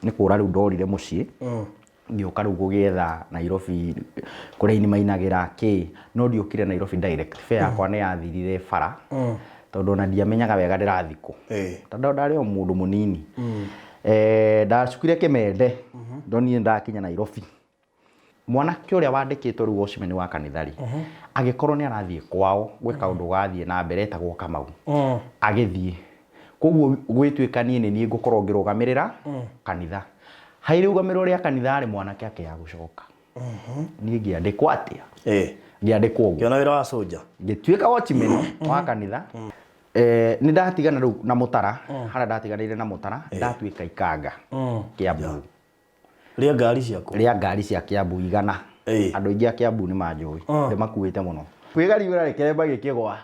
Nĩ kũra rĩu ndorire mũciĩ, ngĩũka rĩu gũgĩetha Nairobi kũrĩa aini mainagĩra kĩ, no ndiokire Nairobi direct. Fare yakwa nĩ yathirire bara, tondũ ona ndiamenyaga wega ndĩrathiĩ kũ. Tondũ ndarĩ o mũndũ mũnini. Ndacukire kĩmende, ndonire nĩ ndakinya Nairobi. Mwanake ũrĩa wandĩkĩtwo rĩu watchman wa kanitha rĩ, agĩkorwo nĩ arathiĩ kwao gwĩ kaũndũ gathiĩ na mbere etagwo Kamau. Agĩthiĩ. Koguo gwĩtuĩka niĩ nĩ niĩ ngũkorwo ngĩrũgamĩrĩra kanitha. Ha irũgamĩrĩro rĩa kanitha rĩ, mwanake akĩaga gũcoka. Niĩ ngĩandĩkwo atĩa? Ngĩandĩkwo ũguo. Ngĩona wĩra wa soldier. Ngĩtuĩka watchman wa kanitha. Nĩ ndatigana rĩu na mũtara, harĩa ndatiganĩire na mũtara, ndatuĩka ikanga Kĩambu. Rĩa ngari ciaku? Rĩa ngari cia Kiambu igana. Andũ aingĩ a Kiambu nĩ manjũĩ. Ndĩmakuĩte mũno. Kwĩgariũra rĩ, kĩremba gĩkĩgwa.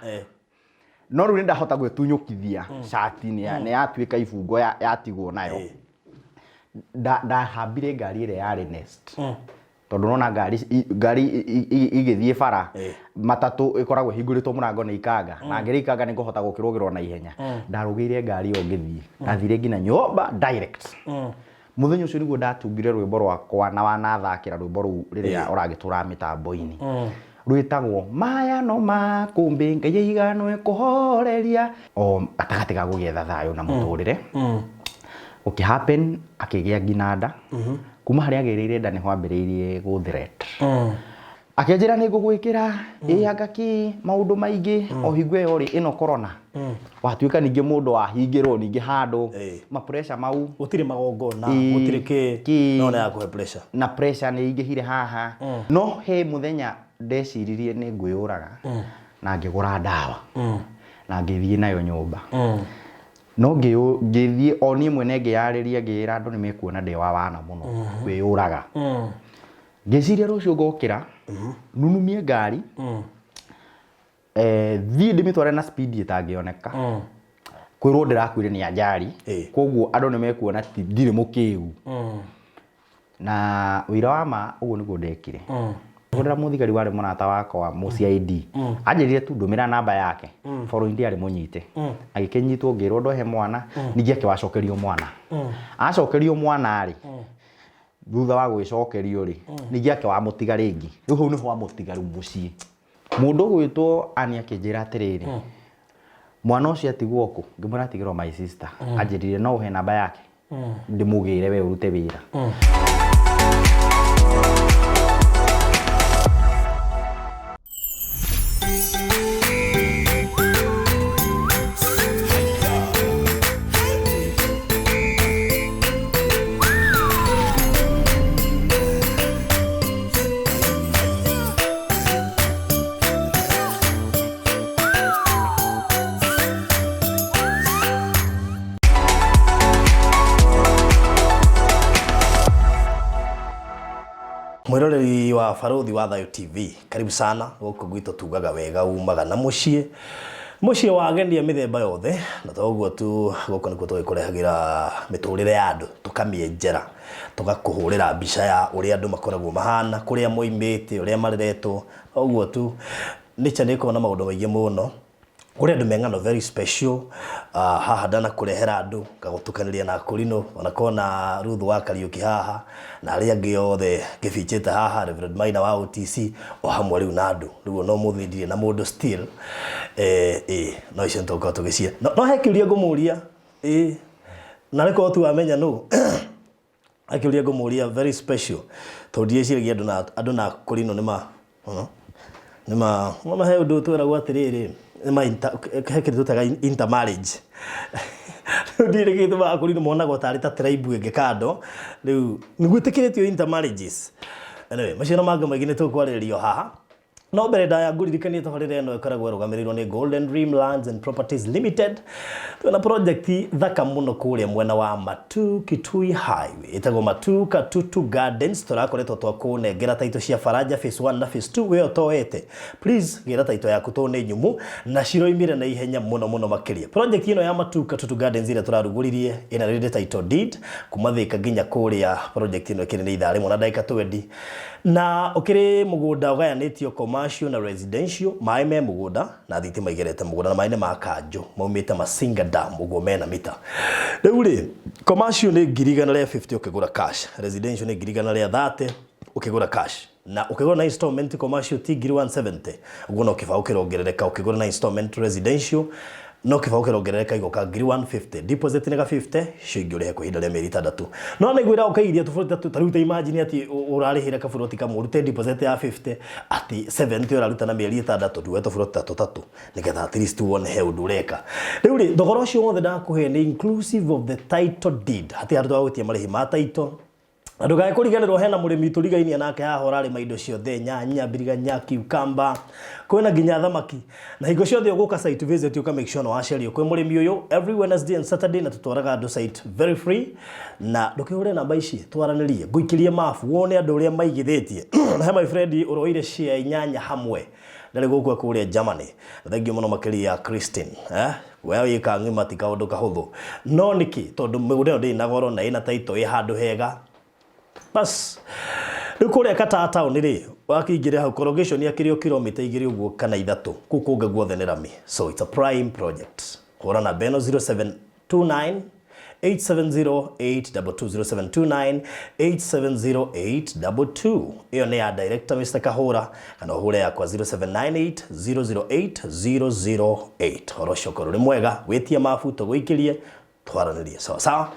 No rĩu nĩ ndahota gwĩtunyũkithia cati nĩ yatuĩka ibungo yatigwo nayo. Ndahambire ngari ĩrĩa yarĩ next. Tondũ nona ngari ngari igĩthiĩ bara, matatũ ĩkoragwo ĩhingũrĩtwo mũrango nĩ ikanga. Na ngĩrĩ ikanga nĩ ngũhota gũkĩrũgĩrwo na ihenya. Ndarũgĩire ngari ĩyo ngĩthiĩ. Ndathire nginya nyũmba direct. Mũthenya ũcio nĩguo ndatungire rwĩmbo rwakwa na wanathakĩra rwĩmbo rũu rĩrĩa ũragĩtũra mĩtambo-inĩ. Rwĩtagwo Maya no makũmbĩ Ngai aiganwe kũhoreria. O gatagatĩ ga gũgĩetha thayũ na mũtũrĩre, gũkĩ happen akĩgĩa nginya nda. Kuma harĩa agĩrĩire nda nĩho ambĩrĩirie gũ threat. Akĩnjĩra nĩ ngũgwĩkĩra, ĩ anga kĩ, maũndũ maingĩ. O hingo ĩyo rĩ, ĩno corona, watuĩka ningĩ mũndũ wahingĩrwo ningĩ handũ, ma pressure mau. Gũtirĩ magongona, gũtirĩ kĩ, kĩ. No nĩ yakũhe pressure. Na pressure nĩ ĩingĩhire haha. No he mũthenya ndeciririe nĩ ngwĩyũraga, na ngĩgũra ndawa, na ngĩthiĩ nayo nyũmba. No ngĩthiĩ o niĩ mwene ngĩyarĩria ngĩĩra andũ nĩ mekuona ndĩ wa wana mũno kwĩyũraga. Ngĩciria rũciũ ngokĩra, nunumie ngari, thiĩ ndĩmĩtware na speed ĩtangĩoneka. Kwĩrwo ndĩrakuire nĩ anjari, koguo andũ nĩ mekuona ndirĩ mũkĩgu. Na ũira wa ma ũguo nĩguo ndekire. Ngĩhũrĩra mũthigari warĩ mũrata wakwa mũ CID. Anjĩrire tu ndũmĩra namba yake. Following day arĩ mũnyite. Agĩkĩnyitwo ngĩrwo ndohe mwana, ningĩ akĩwacokerio mwana. Acokerio mwana rĩ, thutha wa gũgĩcokerio rĩ, ningĩ akĩwamũtiga rĩngĩ. Rĩu hau nĩho amũtiga rĩu mũciĩ. Mũndũ ũgwĩtwo Ann akĩnjĩra atĩrĩrĩ, mwana ũcio atigwo kũ? Ngĩmwĩra atigĩrwo my sister. Anjĩrire no ũhe namba yake ndĩmũgĩre we ũrute wĩra. Mwiroreri wa Barũthi wa Thayũ TV, karibu sana gũkũ gwitũ tugaga wega umaga na mũciĩ mũciĩ wa ageni a mĩthemba yothe na to ũguo tu gũkũ nĩkuo tũgĩkũrehagĩra mĩtũrĩre ya andũ tũkamĩenjera tũgakũhũrĩra mbica ya ũrĩa andũ makoragwo mahana kũrĩa moimĩte ũrĩa mareretwo ũguo tu nature nĩ ĩkoragwo na maũndũ maingĩ mũno kũrĩ andũ me ng'ano very special haha ndanakũrehera andũ ngagũtukanĩria na Akũrinũ ona kona Ruth wa Kariũki haha na arĩa angĩ othe ngĩbichĩte haha Reverend Maina wa OTC o hamwe rĩu na andũ rĩu ona ũmũthĩ ndirĩ na mũndũ still eh, no icio nĩtũgũkorwo tũgĩcia no, no he kĩũria ngũmũria ĩ na rĩkorwo tu wamenya nũ akĩũria ngũmũria very special tondũ ndieciragia andũ na andũ na kũrinũ nĩ ma nĩ ma nĩ he ũndũ twĩragwo atĩrĩrĩ nĩ ma inter, he kĩndũ twĩtaga intermarriage rĩu ndiũĩ nĩkĩ gĩtũmaga kũrinũ monagwo tarĩ ta tribe ĩngĩ kando rĩu nĩ gwĩtĩkĩrĩtio intermarriages anyway macio na mangĩ maingĩ nĩ tũkwarĩrĩria haha No mbere ndaya ngũririkanie tabarĩra ĩno ĩkoragwo ĩrũgamĩrĩirwo nĩ Golden Dream Lands and Properties Limited. Twĩna project thaka mũno kũrĩa mwena wa Matu Kitui Highway ĩtagwo Matu Katutu Gardens. Tũrakoretwo twakũnengera taitũ cia Faraja phase 1 na phase 2 we ũtoete. Please gĩra taitũ yaku tondũ nĩ nyumu na ciroimire na ihenya mũno mũno makĩria. Project ĩno ya Matu Katutu Gardens ĩrĩa tũrarugũririe ĩna ready title deed kuma Thika nginya kũrĩa project ĩno ĩkĩrĩ nĩ ithaa rĩmwe na ndagĩka 20 Na ũkĩrĩ mũgũnda ũgayanĩtio koma Commercial na residential, maĩ me mũgũnda na thitima igerete mũgũnda, na maĩ nĩ ma kanjũ maumĩte Masinga Dam, ũguo mena mita. Rĩu rĩ, commercial nĩ 150,000 ũkĩgũra cash, residential nĩ 130,000 ũkĩgũra cash, na ũkĩgũra na installment commercial ti 170,000, ũguo no kĩbaũ kĩrongerereka. Ũkĩgũra na installment residential no kĩbaũ kĩrongerereka, igoka 150,000. Deposit nĩ ga 50, icio ingĩ ũrĩhe kwa ihinda rĩa mĩeri 6. No nĩ ngwĩra ũkaigithia tũburoti ta ta rĩu, ta imagine atĩ ũrarĩhĩra kaburoti kamwe, ũrute deposit ya 50, atĩ 70 ũraruta na mĩeri 6, nduoe tũburoti ta tũtatũ nĩgetha at least wone he ũndũ ũreka. Rĩu rĩ, thogora ũcio wothe ndakũhe nĩ inclusive of the title deed, hatirĩ handũ twagũtia marĩhi ma title. Na ndũkae kũriganĩrwo hena mũrĩmi tũrigainie nake haha ũrarĩma indo ciothe, nyanya, biriganya, cucumber, kwĩna nginya thamaki. Na hingo ciothe ũgũka site visit, ũka make sure nĩ wacerio kwĩ mũrĩmi ũyũ every Wednesday and Saturday, na tũtwaraga andũ site very free. Na ndũkĩhũre namba ici twaranĩrie, ngũikĩrie mabu wone andũ ũrĩa maigithĩtie. Na he my friend ũroire share 8 hamwe, ndarĩ gũkũ kũrĩa Germany, na thengiũ mũno makĩria Christine, eh? We wĩka ng'ima ti kaũndũ kahũthũ, no nĩkĩ? Tondũ mĩgũnda ĩyo ndĩrĩ na goro na ĩna title, ĩ handũ hega. Bas, rĩu kũrĩa Kataa town rĩ, wakĩingĩra hau corrugation akĩrĩ o kilomita 2 ũguo kana 3, kũu kũngĩ guothe nĩ rami. So it's a prime project. Hũra namba ĩno, 0729 870 822, 0729 870 822. Ĩyo nĩ ya director Mr. Kahũra, kana ũhũre yakwa, 0798 008 008. Horo ũcio ũkorwo ũrĩ mwega, wĩtie mabu tũgũikĩrie, twaranĩrie sawa sawa.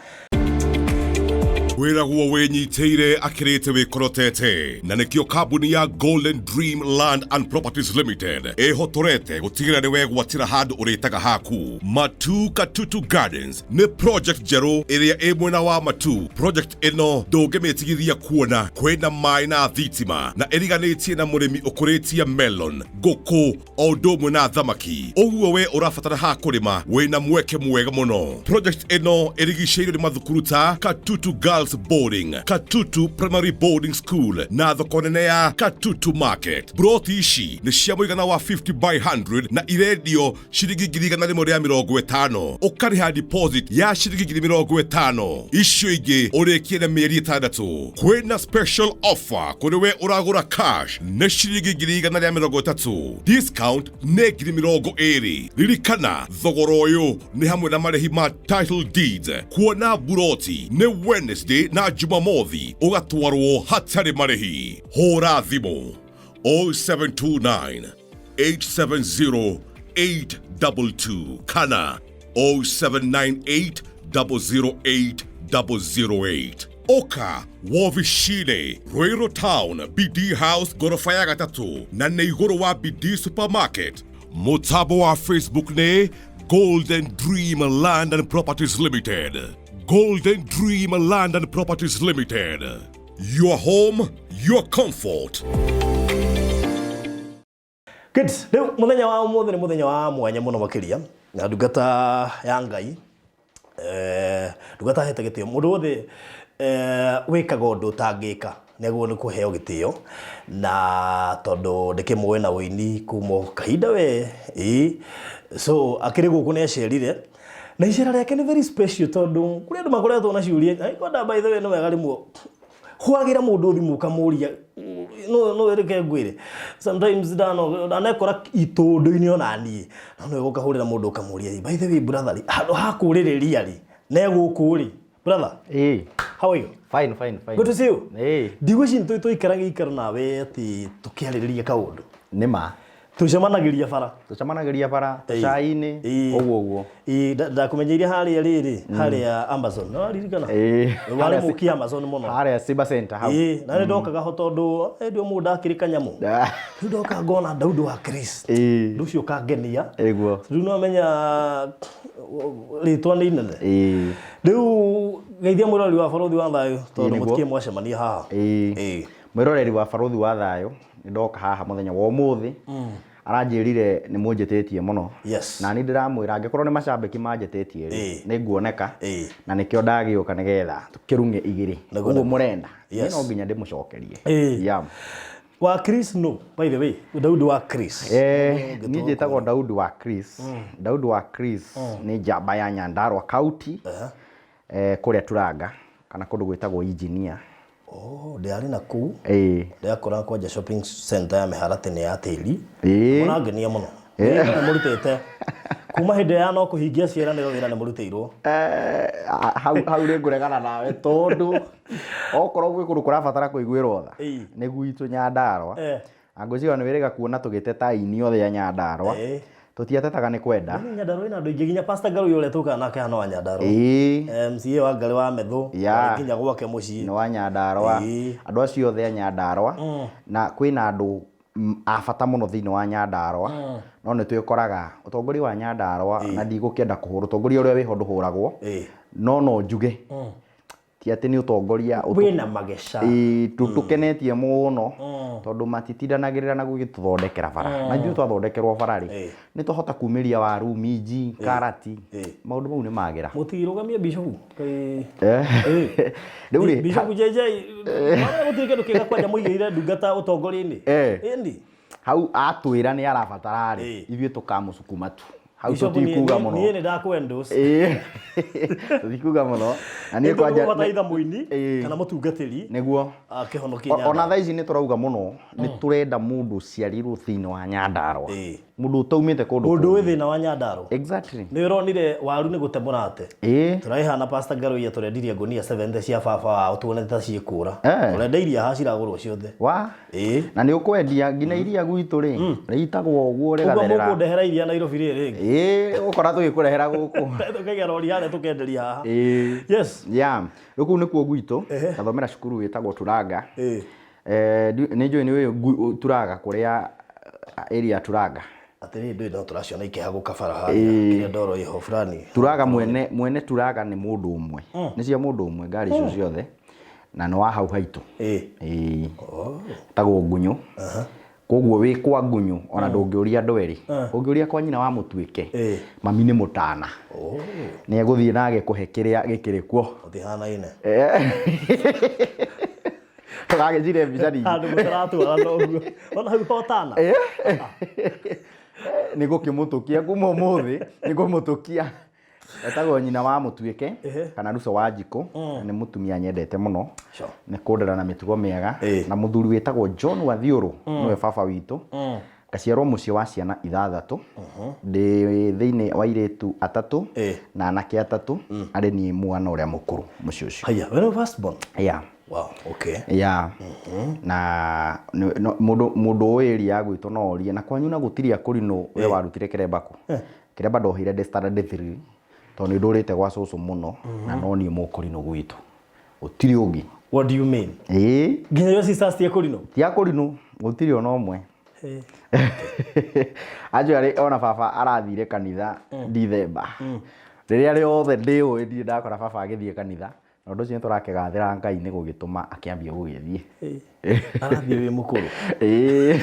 Wĩragwo wĩnyitĩire akĩrĩte wĩkorotete, na nĩkĩo kambuni ya Golden Dream Land and Properties Limited ĩhotorete gũtigĩrĩra nĩ wegwatĩra handũ ũrĩtaga haku. Matu Katutu Gardens nĩ project njerũ ĩrĩa ĩ mwena wa Matu. Project ĩno ndũngĩmĩtigithia kuona kwĩna maĩ na thitima, na ĩriganĩtie na mũrĩmi ũkũrĩtie melon, ngũkũ, o ũndũ ũmwe na thamaki. Ũguo we ũrabatara ha kũrĩma, wĩna mweke mwega mũno. Project ĩno ĩrigicĩirio nĩ mathukuru ta Katutu Girls Boarding, Katutu Primary Boarding School na thoko nene ya Katutu Market. Broti ici nĩ cia mũigana wa 50 by 100 na irendio ciringi 150,000. Ũkarĩha deposit ya ciringi 50,000, icio ingĩ ũrĩkie na mĩeri 6. Kwĩna special offer kũrĩ we ũragũra cash, nĩ ciringi 130,000, discount nĩ 20,000. Ririkana thogora ũyũ nĩ hamwe na marĩhi ma title deeds. Kuona buroti nĩ Wednesday na Jumamothi, ũgatwarwo hatarĩ marĩhi. Hũra thimũ 0729 870 822 kana 0798 008 008. Oka wovicine Ruiru Town, BD House, gorofa ya gatatũ, na nĩ igũrũ wa BD Supermarket. Mũtambo wa Facebook nĩ Golden Dream Land and Properties Limited. Golden Dream Land and Properties Limited, your home, your comfort. Good. Rĩu mũthenya wa ũmũthĩ nĩ mũthenya wa mwanya mũno makĩria, na ndungata ya Ngai, ndungata hete gĩtĩo mũndũ wothe, wĩkaga ũndũ ũtangĩka nĩguo nĩ kũheo gĩtĩo, na tondũ ndĩkĩmũĩ na ũini kuma o kahinda we ĩĩ. So akĩrĩ gũkũ nĩ acerire, na icera rĩake nĩ very special, tondũ kũrĩ andũ makoretwo na ciũria. Kwenda, by the way, nĩ wega rĩmwe hwagĩra mũndũ thimũ ũkamũria. No reke ngwĩre, sometimes ndanekora itũndũ-inĩ ona niĩ, no nĩ ũkahũrĩra mũndũ ũkamũria, "By the way, brother rĩ, handũ ha kũrĩrĩria rĩ, ne gũkũ rĩ, brother?" Ĩĩ. How are you? Fine, fine, fine. Good to see you. Ĩĩ. Ndigwĩciria nĩ tũikara gĩikaro nawe atĩ tũkĩarĩrĩria kaũndũ. Nĩ ma. Tũcemanagĩria bara. Tũcemanagĩria bara, Ĩĩ. cai-inĩ, Ĩĩ. ũguo ũguo. Ĩĩ, ndakũmenyeire harĩa rĩrĩ, harĩa Amazon, no ririkana? Ĩĩ. Warĩ mũki Amazon mũno. Harĩa Cyber Center hau. Ĩĩ, na nĩ ndokaga ho tondũ ĩndĩ mũndũ akĩrĩ kanyamũ. Rĩu ndoka ngona Daudi wa Chris. Ũndũ ũcio ũkangenia. Ĩguo. Rĩu no menya rĩtwa nĩ inene. Rĩu geithia mwĩroreri wa Barũthi wa Thayũ, tondũ Nĩguo. mũtikĩĩ mwacemania haha. Ĩĩ. Ĩĩ. Mwĩroreri wa Barũthi wa Thayũ, nĩ ndoka haha mũthenya wa ũmũthĩ. Aranjĩrire nĩ mũnjĩtĩtie mũno. Na niĩ ndĩramwĩra angĩkorwo nĩ macambĩki manjĩtĩtie rĩ, nĩ nguoneka. Na nĩkĩo ndagĩũka nĩgetha tũkĩrung'e igĩrĩ. Nĩguo, Ũguo nĩguo. mũrenda. Niĩ no nginya ndĩmũcokerie. Yeah. Wa Chris, no, by the way, Daudi wa Chris. Niĩ njĩtagwo Daudi wa Chris. Daudi wa Chris nĩ njamba ya Nyandarua County, kũrĩa Turanga, kana kũndũ gwĩtagwo Engineer. Oh, ndĩrarĩ na kũu. Ĩĩ. Ndĩrakora kwanja shopping center ya mĩharatĩ nĩ ya tĩri. Ĩĩ. Mũrangenia mũno. Wĩra nĩ mũrutĩte. Kuma hĩndĩ ya no kũhingia ciĩranĩro wĩra nĩ mũrutĩirwo. Eh, hau hau nĩ ngũregana nawe tondũ okorwo gwĩ kũndũ kũrabatara kũiguĩrwo tha Ĩĩ. nĩ gwitũ Nyandarũa. Eh. Na ngwĩciria nĩ wĩrĩga kuona tũgĩteta aini othe a Nyandarũa. Ĩĩ. Tũtiatetaga nĩ kwenda. Nĩ Nyandarũa ĩna andũ aingĩ nginya Pastor Ngarũi ũrĩa tũkaga nake hana wa Nyandarũa. Ĩĩ. MCA wa Ngarĩ wa Methũ. Yeah. Warĩ nginya gwake mũciĩ. Nĩ wa Nyandarũa. Ĩĩ. Andũ acio othe a Nyandarũa. Na kwĩna andũ a bata mũno thĩinĩ wa Nyandarũa. No nĩ twĩkoraga ũtongoria wa Nyandarũa na ndigũkĩenda kũhũra ũtongoria ũrĩa wĩho ndũhũragwo. Ĩĩ. No no njuge ti atĩ nĩ ũtongoria Wĩna mageca. Ĩĩ, tũkenetie mũno tondũ matitindanagĩrĩra na gũgĩtũthondekera bara na ithuĩ twathondekerwo bara rĩ Ĩĩ. nĩ twahota kumĩria waru minji karati Ĩĩ. maũndũ mau nĩ magĩra. Mũtirũgamie bishofu. Kaĩ Eh. Rĩu rĩ Bishofu JJ, wona gũtirĩ kĩndũ kĩega kwanja mũigĩire ndungata ũtongoria-inĩ. Eh. Ĩni. Hau atwĩra nĩ arabatara rĩ Ĩĩ. ithuĩ tũkamũcukuma tu hau Bishop, niĩ- tũtikuga niĩ- mũno. Niĩ nĩ ndakwendorse. Ĩĩ. Tũtikuga mũno na niĩ kwanja Kwanja mũini Ĩĩ. kana mũtungatĩri nĩguo akĩhonokia O- ona Nyandarũa. thaa ici nĩ tũrauga mũno nĩ tũrenda mũndũ ũciarirwo thĩinĩ wa Nyandarũa Ĩĩ. mũndũ ũtaumĩte kũndũ Mũndũ wĩ kũngĩ. thĩna wa Nyandarũa. Exactly. Nĩ ũronire waru nĩ gũte mũrate. Ĩĩ. Tũraihana Pastor Ngaruiya tũrendirie ngũnia 70 cia baba wao tuone ta ciĩkũra. Eh. Tũrendeirie haha ciragũrwo ciothe. Wa Ĩĩ. na nĩ ũkwendia nginya iria gwitũ rĩ rĩitagwo ũguo Ũguo rĩgatherera. mũkũndehera iria Nairobi rĩrĩ rĩngĩ. Ĩĩ ũgũkora tũgĩkũrehera gũkũ. Tũkaiga rori harĩa tũkenderia haha. Ĩĩ. Yes. Yeah. Rĩu kũu nĩkuo gwitũ ngathomera cukuru wĩtagwo Turanga. Ĩĩ. Eh, nĩ njũĩ nĩ ũĩ Turanga kũrĩa area ya Turanga. Atĩrĩrĩ ndũĩ no tũraciona ikĩhagũka bara harĩa kĩrĩa ndoro ĩho fulani. Turaga mwene mwene Turaga nĩ mũndũ ũmwe. Nĩ cia mũndũ ũmwe ngari icio ciothe na nĩ wa hau haitũ. Ĩĩ. Ĩĩ. Tagwo Ngunyũ. Koguo wĩ kwa Ngunyũ ona ndũngĩũria andũ erĩ. Ũngĩũria kwa nyina wa Mũtuĩke Ĩĩ. mami nĩ mũtana. Oh. Nĩ egũthiĩ na agĩkũhe kĩrĩa gĩkĩrĩ kuo. Ũtihanaine. Tũgagĩcire mbica nyingĩ. Handũ mũtaratwarana ũguo. Ona hau hotana. Nĩ gũkĩmũtũkia kuma ũmũthĩ nĩ kũmũtũkia. Etagwo nyina wa Mũtuĩke kana Ruco wa Njikũ nĩ mũtumia nyendete mũno. Sure. Nĩ kũndera na mĩtugo mĩega Ĩĩ. na mũthuri wĩtagwo John Wathiũrũ nĩwe baba witũ. Ngaciarwo mũciĩ wa ciana ithathatũ ndĩ thĩinĩ wa airĩtu atatũ Ĩĩ. na anake atatũ arĩ niĩ mwana ũrĩa mũkũrũ mũciĩ ũcio. Haya, wewe nĩ first born? Yeah. Wow, okay. Yeah. Na mũndũ mũndũ ũĩ area ya gwitũ no orie na kwanyu na gũtirĩ akũrinũ we warutire kĩremba kũ? Kĩremba ndohire ndĩ standard 3 tondũ nĩ ndũrĩte gwa cũcũ mũno na no niĩ mũkũrinũ gwitũ gũtirĩ ũngĩ. What do you mean? Ĩĩ Nginya your sisters ti akũrinũ? ti akũrinũ gũtirĩ ona ũmwe. Actually ona baba arathire kanitha Dithemba rĩrĩa rĩothe ndĩũĩ ndirĩ ndakora baba agĩthiĩ kanitha na ũndũ ũcio nĩ tũrakĩgathĩra Ngai nĩ gũgĩtũma akĩambia gũgĩthiĩ. Arathiĩ wĩ mũkũrũ. Ĩĩ.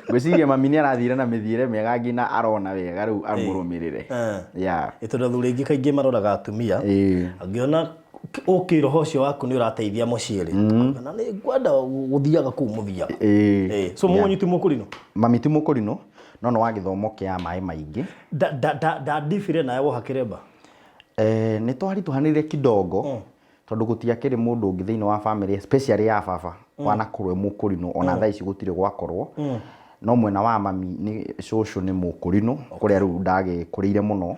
Ngwĩciria mami nĩ arathire na mĩthiĩre mĩega nginya arona wega rĩu amũrũmĩrĩre. Yeah. Ĩ tondũ athuri aingĩ kaingĩ maroraga atumia Ĩĩ. angĩona ũkĩroho ũcio waku nĩ ũrateithia mũciĩ rĩ kana nĩ ngwenda gũthiaga kũu mũthiaga. Ĩĩ. Ĩ, so mũnyi ti mũkũrinũ? Mami ti mũkũrinũ no nĩ wa gĩthomo kĩa maĩ maingĩ. Ndandibire nawe woha kĩremba? Nĩ twaritũhanĩire kidogo tondũ gũtiakĩrĩ mũndũ ũngĩ thĩinĩ wa family especially ya baba wanakorwo e mũkũrinũ ona thaa ici gũtirĩ gwakorwo no mwena wa mami nĩ cũcũ nĩ mũkũrinũ kũrĩa rĩu ndagĩkũrĩire mũno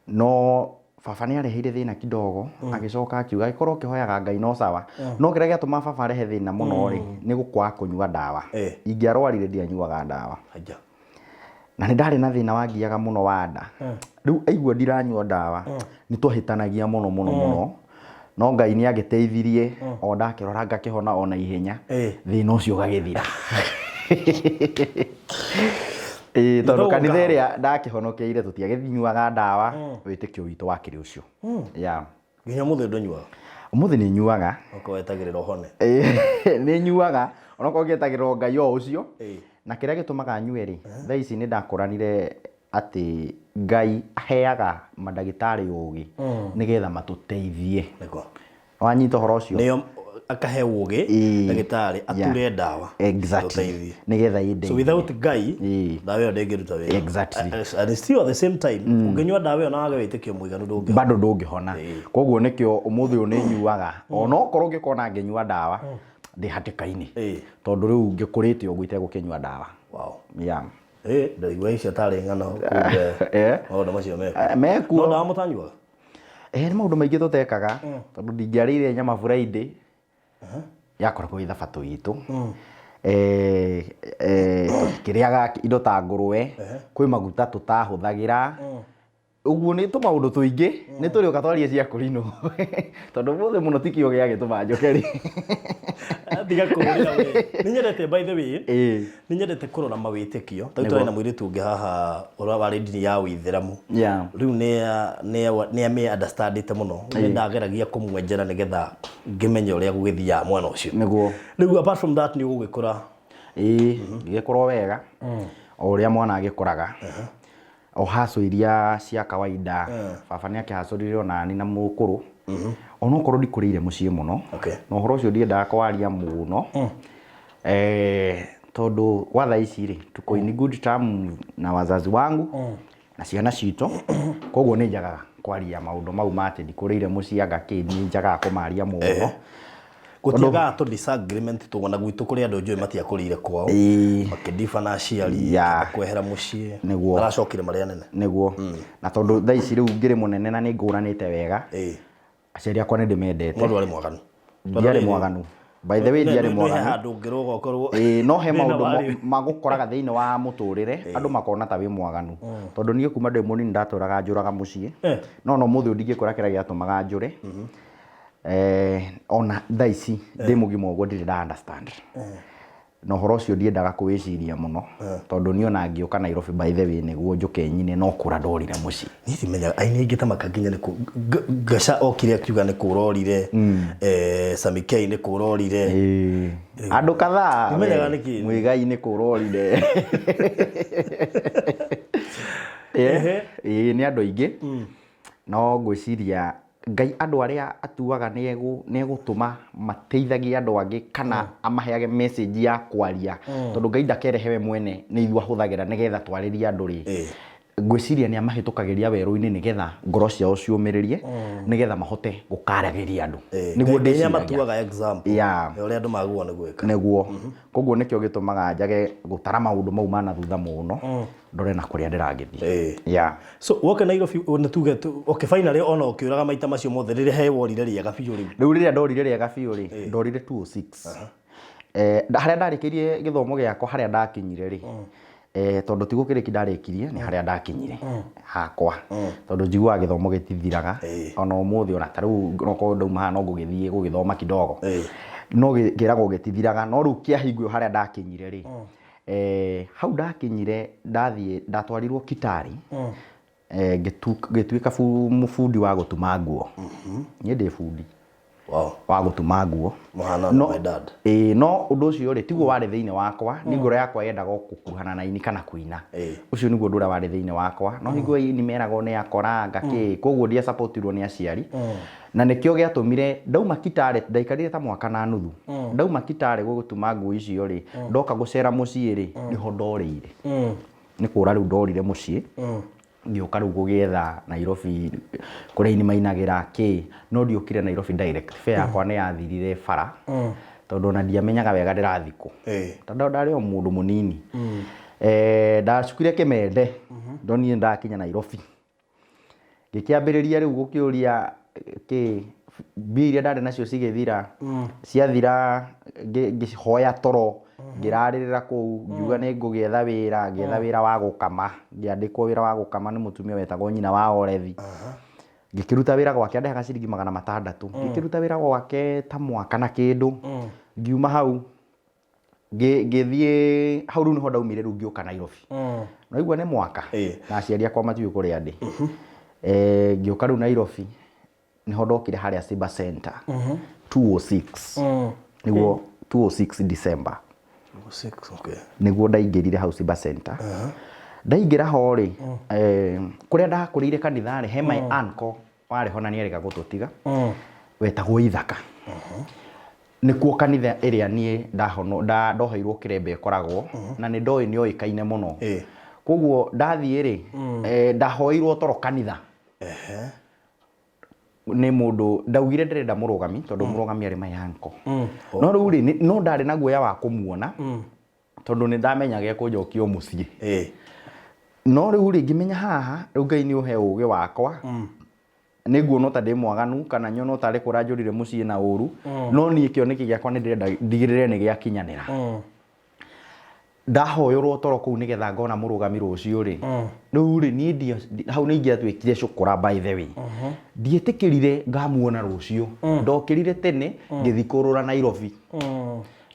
no baba nĩ areheire thĩna kidogo agĩcoka akiuga agĩkorwo ũkĩhoyaga Ngai no sawa no kĩrĩa gĩatũma baba arehe thĩna mũno rĩ nĩ gũkwaga kũnyua ndawa. Ingĩarwarire ndianyuaga ndawa. Aja. Na nĩ ndarĩ na thĩna wangiaga mũno wa nda. Rĩu aigua ndiranyua ndawa nĩ twahĩtanagia mũno mũno mũno no Ngai nĩ agĩteithirie o ndakĩrora ngakĩhona ona ihenya thĩna ũcio ũgagĩthira. Ĩĩ tondũ kanitha ĩrĩa ndakĩhonokeire tũtiagĩnyuaga ndawa wĩtĩkio witũ wakĩrĩ ũcio. Yeah. Nginya ũmũthĩ ndũnyuaga? Ũmũthĩ nĩ nyuaga. Okorwo wetagĩrĩra ũhone. Nĩ nyuaga onokorwo ngĩetagĩrĩra Ngai o ũcio. Na kĩrĩa gĩtũmaga nyue rĩ thaa ici nĩ ndakũranire atĩ Ngai aheaga mandagĩtarĩ ũgĩ nĩgetha matũteithie. Nĩguo. Wanyita ũhoro ũcio? Nĩo Akahe ũgĩ ndagĩtarĩ ature ndawa Exactly. ĩgũteithie. Nĩgetha So ĩndeithie. without Ngai, ndawa ĩyo ndĩngĩruta wĩra. And still at the same time, ũngĩnyua ndawa ĩyo na wage wĩtĩkio mũiganu, ndũngĩhona. Bado ndũngĩhona. Koguo nĩkĩo ũmũthĩ ũyũ nĩ nyuaga, onokorwo ũngĩkona ngĩnyua ndawa ndĩ hatĩka-inĩ, tondũ rĩu ngĩkũrĩte ũguo itegũkĩnyua ndawa. Yeah. Ndaigua icio tarĩ ng'ano, kumbe maũndũ macio mekuo. Mekuo. No ndawa mũtanyuaga? Nĩ maũndũ maingĩ tũtekaga, tondũ ndingĩarĩire nyama Friday, yakoragwo ĩ thabatũ itũ. Tũtikĩrĩaga indo ta ngũrwe, kwĩ maguta tũtahũthagĩra. Ũguo nĩ tũmaũndũ tũingĩ, nĩ tũrĩũka twarie cia kũrinũ, tondũ ũmũthĩ mũno tikĩo gĩagĩtũma njoke rĩ. Tiga kũũrĩra we. Nĩ nyendete, by the way, nĩ nyendete kũrora mawĩtĩkio. Ta rĩu tũrĩ na mũirĩtu ũngĩ haha ũrĩa warĩ ndini ya ũithĩramu. Rĩu nĩ amĩ understandĩte mũno. Nĩ ndageragia kũmwenjera nĩgetha ngĩmenye ũrĩa gũgĩthiaga mwena ũcio. Rĩu apart from that, nĩ ũgũgĩkũra. Ĩĩ, ngĩgĩkũra wega o ũrĩa mwana agĩkũraga, o haco iria cia kawaida. Baba nĩ akĩhacũrire onani na mũkũrũ, onokorwo ndikũrĩire mũciĩ mũno. Na ũhoro ũcio ndiendaga kwaria mũno, tondũ gwa thaa ici rĩ, tuko in good term na wazazi wangu na ciana citũ. Koguo nĩ njagaga kwaria maũndũ mau ma atĩ ndikũrĩire mũciĩ anga kĩ, nĩ njagaga kũmaria mũno. Gũtiagaga tũ disagreement tũgona gwitũ kũrĩ andũ njũĩ matiakũrĩire kwao, makĩdifa na aciari, kwehera mũciĩ. Maracokire marĩ anene. Nĩguo, na tondũ thaa ici rĩu ngĩrĩ mũnene na nĩ ngũranĩte wega, aciari akwa nĩ ndĩmendete. Mũndũ arĩ mwaganu? Ndiarĩ mwaganu, by the way, ndiarĩ Nĩ mwaganu. Handũ ũngĩrũga ũkorwo Ĩĩ, no he thĩna maũndũ warĩ. Magũkoraga thĩinĩ wa mũtũrĩre, andũ makona ta wĩ mwaganu, tondũ niĩ kuma ndĩ mũnini ndatũraga njũraga mũciĩ. No mũthĩ ũyũ ndingĩkwĩra kĩrĩa gĩatũmaga njũre. Ona thaa ici ndĩ mũgima ũguo ndirĩ nda understand, na ũhoro ũcio ndiendaga kũwĩciria mũno, tondũ niĩ ona ngĩũka Nairobi, by the way, nĩguo njũke nyine, no kũra ndorire mũciĩ. Niĩ ndimenyaga aini aingĩ ta Makanginya nĩ Ngaca okire akiuga nĩ kũrorire, Sami K nĩ kũrorire. Ĩĩ. Andũ kadhaa. Ndimenyaga we, nĩkĩ. Muigai nĩ kũrorire. Ĩĩ, nĩ andũ aingĩ, no ngwĩciria Ngai andũ arĩa atuaga nĩ egũtũma mateithagie andũ angĩ kana amaheage message ya kwaria, tondũ Ngai ndakerehe we mwene, nĩ ithuĩ ahũthagĩra nĩgetha twarĩrie andũ rĩ. Ngwĩciria nĩ amahĩtũkagĩria werũ-inĩ nĩgetha ngoro ciao ciũmĩrĩrie, nĩgetha mahote gũkaragĩria andũ. Nĩguo Ngai nĩ ndĩciragia. amatuaga example ya ũrĩa andũ magĩrĩirwo nĩ gwĩka. Nĩguo, koguo nĩkĩo gĩtũmaga njage gũtara maũndũ mau ma na thutha mũno, ndore na kũrĩa ndĩragĩthiĩ. So woke Nairobi, nĩ tuge okay, finally ona ũkĩũraga maita macio mothe, rĩrĩa he worire rĩega biũ rĩu? Rĩu rĩrĩa ndorire rĩega biũ rĩ, ndorire 206. Harĩa ndarĩkĩirie gĩthomo gĩakwa, harĩa ndakinyire rĩ, tondũ ti gũkĩrĩki ndarĩkirie, nĩ harĩa ndakinyire hakwa, tondũ njiguaga gĩthomo gĩtithiraga. Ona ũmũthĩ, ona ta rĩu okorwo ndauma haha no ngũgĩthiĩ gũgĩthoma kidogo. No kĩragwo gĩtithiraga. No rĩu kĩahingwo harĩa ndakinyire rĩ, hau ndakinyire, ndathiĩ ndatwarirwo Kitale, ngĩtuĩka mũbundi wa gũtuma nguo. Niĩ ndĩ bundi wa gũtuma nguo. Mũhana na my dad. Ĩĩ, no ũndũ ũcio rĩ, tiguo warĩ thĩinĩ wakwa. Nĩ ngoro yakwa yendaga o gũkuhana na aini kana kũina. Ũcio nĩguo ũndũ ũrĩa warĩ thĩinĩ wakwa. No hingo ĩyo aini meragwo nĩ akoranga kĩ, koguo ndiacapotirwo nĩ aciari, na nĩkĩo gĩatũmire ndauma Kitale. Ndaikarire ta mwaka na nuthu. Ndauma Kitale gũgũtuma nguo icio rĩ, ndoka gũcera mũciĩ rĩ, nĩho ndorĩire. Nĩ kũra rĩu ndorire mũciĩ, ngĩũka rĩu gũgĩetha Nairobi kũrĩa aini mainagĩra kĩ. No ndiũkire Nairobi direct, fare yakwa nĩ yathirire bara, tondũ ona ndiamenyaga wega ndĩrathiĩ kũ, tondũ ndarĩ o mũndũ mũnini. Ndacukire kĩmende, ndonire ndakinya Nairobi, ngĩkĩambĩrĩria rĩu gũkĩũria kĩ, mbia iria ndarĩ nacio cigĩthira. Ciathira, ngĩhoya toro, ngĩrarĩrĩra kũu, ngiuga nĩ ngũgĩetha wĩra. Ngĩetha wĩra wa gũkama, ngĩandĩkwo wĩra wa gũkama nĩ mũtumia wetagwo nyina wa Orethi. Ngĩkĩruta wĩra gwake, andehaga ciringi 600. Ngĩkĩruta wĩra gwake ta mwaka na kĩndũ. Ngiuma hau, ngĩthiĩ hau. Rĩu nĩho ndaumire, rĩu ngĩũka Nairobi. Naigua nĩ mwaka na aciari akwa matiũĩ kũrĩa ndĩ. Ngĩũka rĩu Nairobi, nĩho ndokire harĩa Cyber Center 206, nĩguo 206 December. Six, okay. Nĩguo ndaingĩrire hau Cyber Center. Ndaingĩra ho rĩ, kũrĩa ndakũrĩire kanitha rĩ, he my uncle warĩ ho na nĩerĩga gũtũtiga, wetagwo Ithaka. Nĩkuo kanitha ĩrĩa niĩ ndahono ndoheirwo kĩremba ĩkoragwo, na nĩ ndoĩ nĩ oĩkaine mũno. Koguo ndathiĩ rĩ, ndahoeirwo toro kanitha nĩ mũndũ ndaugire ndĩrenda mũrũgami, tondũ mũrũgami arĩ my uncle. No rĩu rĩ, no ndarĩ na guoya wa kũmuona, tondũ nĩ ndamenyaga ekũnjokia o mũciĩ. No rĩu rĩ, ngĩmenya haha rĩu Ngai nĩ ũhe ũgĩ wakwa, nĩ nguonwo ta ndĩ mwaganu kana nyonwo tarĩ kũra njũrire mũciĩ na ũru, no niĩ kĩoneki gĩakwa nĩ ndĩrenda ndigĩrĩre nĩ gĩakinyanĩra. Ndahoyũrwo toro kũu nĩgetha ngona mũrũgami rũciũ rĩ, rĩu rĩ, niĩ hau nĩ ingĩatuĩkire cũkũra, by the way. Ndietĩkĩrire ngamuona rũciũ. Ndokĩrire tene, ngĩthiĩ kũrũra Nairobi.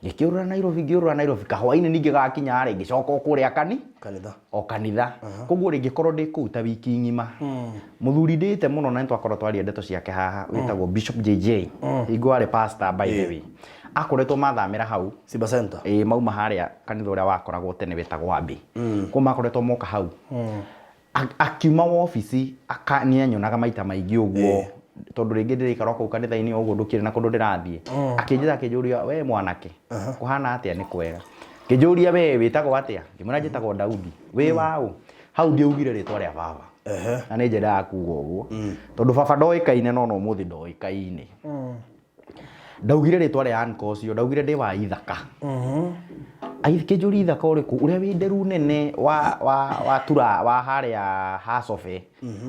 Ngĩkĩũrũra Nairobi, ngĩũrũra Nairobi kahwainĩ, ningĩ gakinya rĩ, ngĩcoka o kũrĩa kanitha. O kanitha. Koguo rĩ, ngĩkorwo ndĩ kũu ta wiki ng'ima. Mũthuri ndĩĩte mũno na nĩtwakorwo twaria ndeto ciake haha, wĩtagwo Bishop JJ, hingo arĩ pastor, by the way, akoretwo mathamĩra hau. Simba Center. Ĩĩ, mauma harĩa kanitha ũrĩa wakoragwo tene wĩtagwo Abbey. Koguo makoretwo moka hau. Akiuma wobici nĩ anyonaga maita maingĩ ũguo, tondũ rĩngĩ ndĩraikara o kũu kanitha-inĩ o ũguo, ndũkĩrĩ na kũndũ ndĩrathiĩ. Akĩnjĩta, akĩnjũria, "We mwanake, kũhana atĩa?" "Nĩ kwega." Akĩnjũria, "We wĩtagwo atĩa?" Ngĩmwĩra, "Njĩtagwo Daudi." "Wĩ waũ?" Hau ndiaugire rĩtwa rĩa baba, na nĩ njendaga kuga ũguo tondũ baba ndoĩkaine, no ũmũthĩ ndoĩkaine. Ndaugire rĩtwa rĩa uncle ũcio, ndaugire ndĩ wa Ithaka. Akĩnjũria, "Ithaka ũrĩkũ?" "Ũrĩa wĩ nderu nene wa tura wa harĩa Hacobe."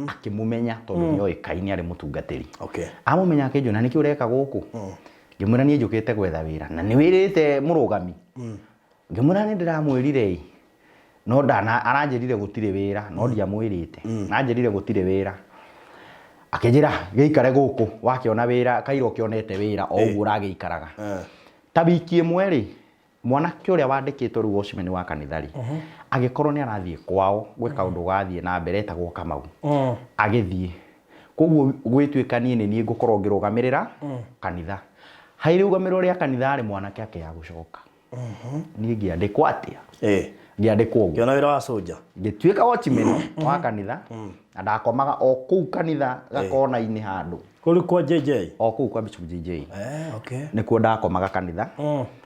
Akĩmũmenya tondũ nĩ oĩkaine arĩ mũtungatĩri. Amũmenya akĩnjũria, "Na nĩkĩ ũreka gũkũ?" Ngĩmwĩra, "Niĩ njũkĩte gwetha wĩra." "Na nĩ wĩrĩte mũrũgami?" Ngĩmwĩra, "Nĩ ndĩramwĩrire ĩ, no ndana aranjĩrire gũtirĩ wĩra, no ndiamwĩrĩte, anjĩrire gũtirĩ wĩra." Akĩnjĩra, "Gĩikare gũkũ, wakĩona wĩra kaira ũkĩonete wĩra o ũguo ũragĩikaraga." Ta wiki ĩmwe rĩ, mwanake ũrĩa wandĩkĩtwo rĩu watchman wa kanitha rĩ, agĩkorwo nĩ arathiĩ kwao gwĩ kaũndũ gathiĩ na mbere, etagwo Kamau. Agĩthiĩ, koguo gwĩtuĩka niĩ nĩ niĩ ngũkorwo ngĩrũgamĩrĩra kanitha. Harĩ rũgamĩrĩro rĩa kanitha rĩ, mwanake akĩaga gũcoka. Niĩ ngĩandĩkwo atĩa? Ngĩandĩkwo ũguo. Kĩona wĩra wa soldier. Ngĩtuĩka watchman wa kanitha, na ndakomaga o kũu kanitha gakona-inĩ handũ. Kũrĩ kwa JJ. O kũu kwa Bishop JJ. Okay. Nĩkuo ndakomaga kanitha,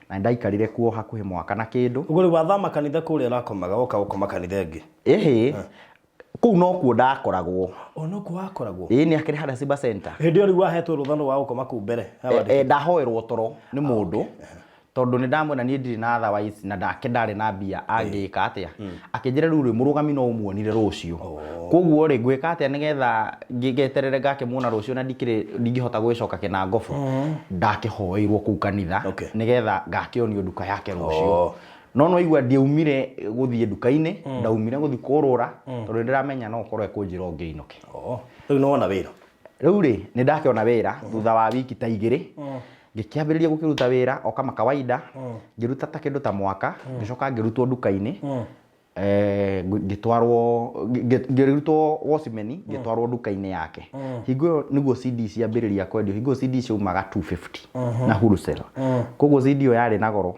na ndaikarire kuo hakuhĩ mwaka na kĩndũ. Ũguo rĩu wathama kanitha kũrĩa ũrakomaga woka gũkoma kanitha ĩngĩ. Ĩhĩ, kũu nokuo ndakoragwo. O nokuo wakoragwo. Ĩĩ, nĩ akĩrĩ harĩa Simba Center. Hĩndĩ ĩyo rĩu wahetwo rũtha nũ wa gũkoma kũu mbere? Ndahoerwo toro nĩ mũndũ, tondũ nĩ ndamwĩra niĩ ndirĩ na otherwise, na ndake ndarĩ na mbia angĩka atĩa. Akĩnjĩra, "Rĩu rĩ, mũrũgami no ũmuonire rũciũ, koguo rĩ, ngwĩka atĩa nĩgetha ngeterere ngakĩmuona rũciũ, na ndikĩrĩ ndingĩhota gwĩcoka kĩnangobu?" Ndakĩhoeirwo kũu kanitha nĩgetha ngakĩonio nduka yake rũciũ. No no igua ndiaumire gũthiĩ nduka-inĩ, ndaumire gũthiĩ kũrũra, tondũ nĩ ndĩramenya no ũkorwo ekũnjĩra ũngĩ inũke. Oh. Rĩu nĩ wona wĩra. Rĩu rĩ, nĩ ndakĩona wĩra thutha wa wiki ta 2. Ngĩkĩambĩrĩria gũkĩruta wĩra o kama kawaida. Ngĩruta ta kĩndũ ta mwaka, ngĩcoka ngĩrutwo nduka-inĩ, ngĩtwarwo, ngĩrutwo watchman, ngĩtwarwo nduka-inĩ yake. Hingo ĩyo nĩguo CD ciambĩrĩria kwendio. Hingo ĩyo CD ciaumaga 250 na wholesale, koguo CD ĩyo yarĩ na goro.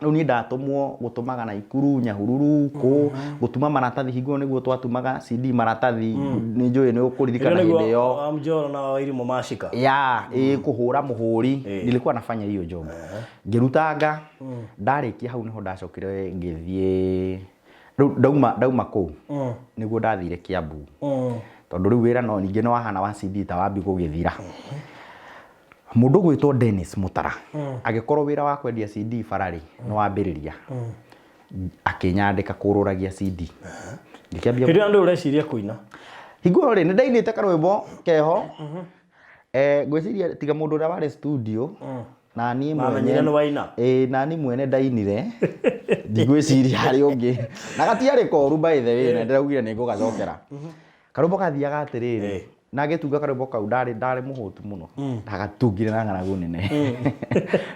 Rĩu niĩ ndatũmwo gũtũmaga Naikuru, Nyahururu, kũ gũtuma maratathi. Hingo ĩyo nĩguo twatumaga CD maratathi. Nĩ njũĩ nĩ ũkũririkana hĩndĩ ĩyo. Wa Mjoro na Wairimũ macika. Ya, ĩ, kũhũra mũhũri. Nilikuwa nafanya hiyo job, ngĩrutanga. Ndarĩkia hau nĩho ndacokire ngĩthiĩ. Rĩu ndauma kũu nĩguo ndathire Kiambu, tondũ rĩu wĩra no ningĩ nĩ wahana wa CD ta wambi gũgĩthira. Mũndũ ũgwĩtwo Dennis Mũtara agĩkorwo wĩra wa kwendia CD bararĩ nĩ wambĩrĩria, akĩnyandĩka kũrũragia CD. Ngĩkĩambia. Hĩndĩ ĩyo ndũ ũreciria kũina? Hingo ĩyo rĩ, nĩ ndainĩte karwĩmbo keho. Ngwĩciria tiga mũndũ ũrĩa warĩ studio na niĩ mwene. Mamenyire nĩ waina? Ĩĩ, na niĩ mwene ndainire, ndigwĩciria harĩ ũngĩ, na gatiarĩ koru, by the way, na ndĩraugire nĩ ngũgacokera. Karwĩmbo kathiaga atĩrĩrĩ, na ngĩtunga karwĩmbo kau ndarĩ mũhũtu mũno, ndagatungire na ng'aragu nene.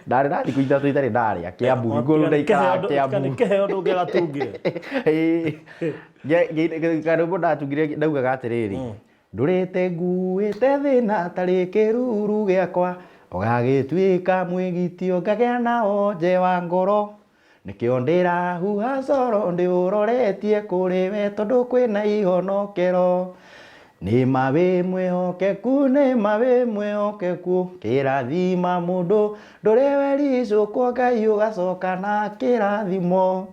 Ndarĩ na thikũ 3 itarĩ ndarĩa Kiambu. Hingo ĩyo ndaikaraga Kiambu. Nĩ kĩheo ndũngĩgatungire. Ĩĩ. Karwĩmbo ndatungire ndaugaga atĩrĩrĩ, "Ndũrĩte nguĩte thĩna tarĩ kĩruru gĩakwa, ũgagĩtuĩka mwĩgitio ngagĩa na onje wa ngoro, nĩkĩo ndĩrahuha coro ndĩũroretie kũrĩ we, tondũ kwĩna ihonokero. Nĩ ma wĩ mwĩhokeku, nĩ ma wĩ mwĩhokeku, kĩrathima mũndũ ndũrĩ wericũkwo Ngai ũgacoka na kĩrathimo.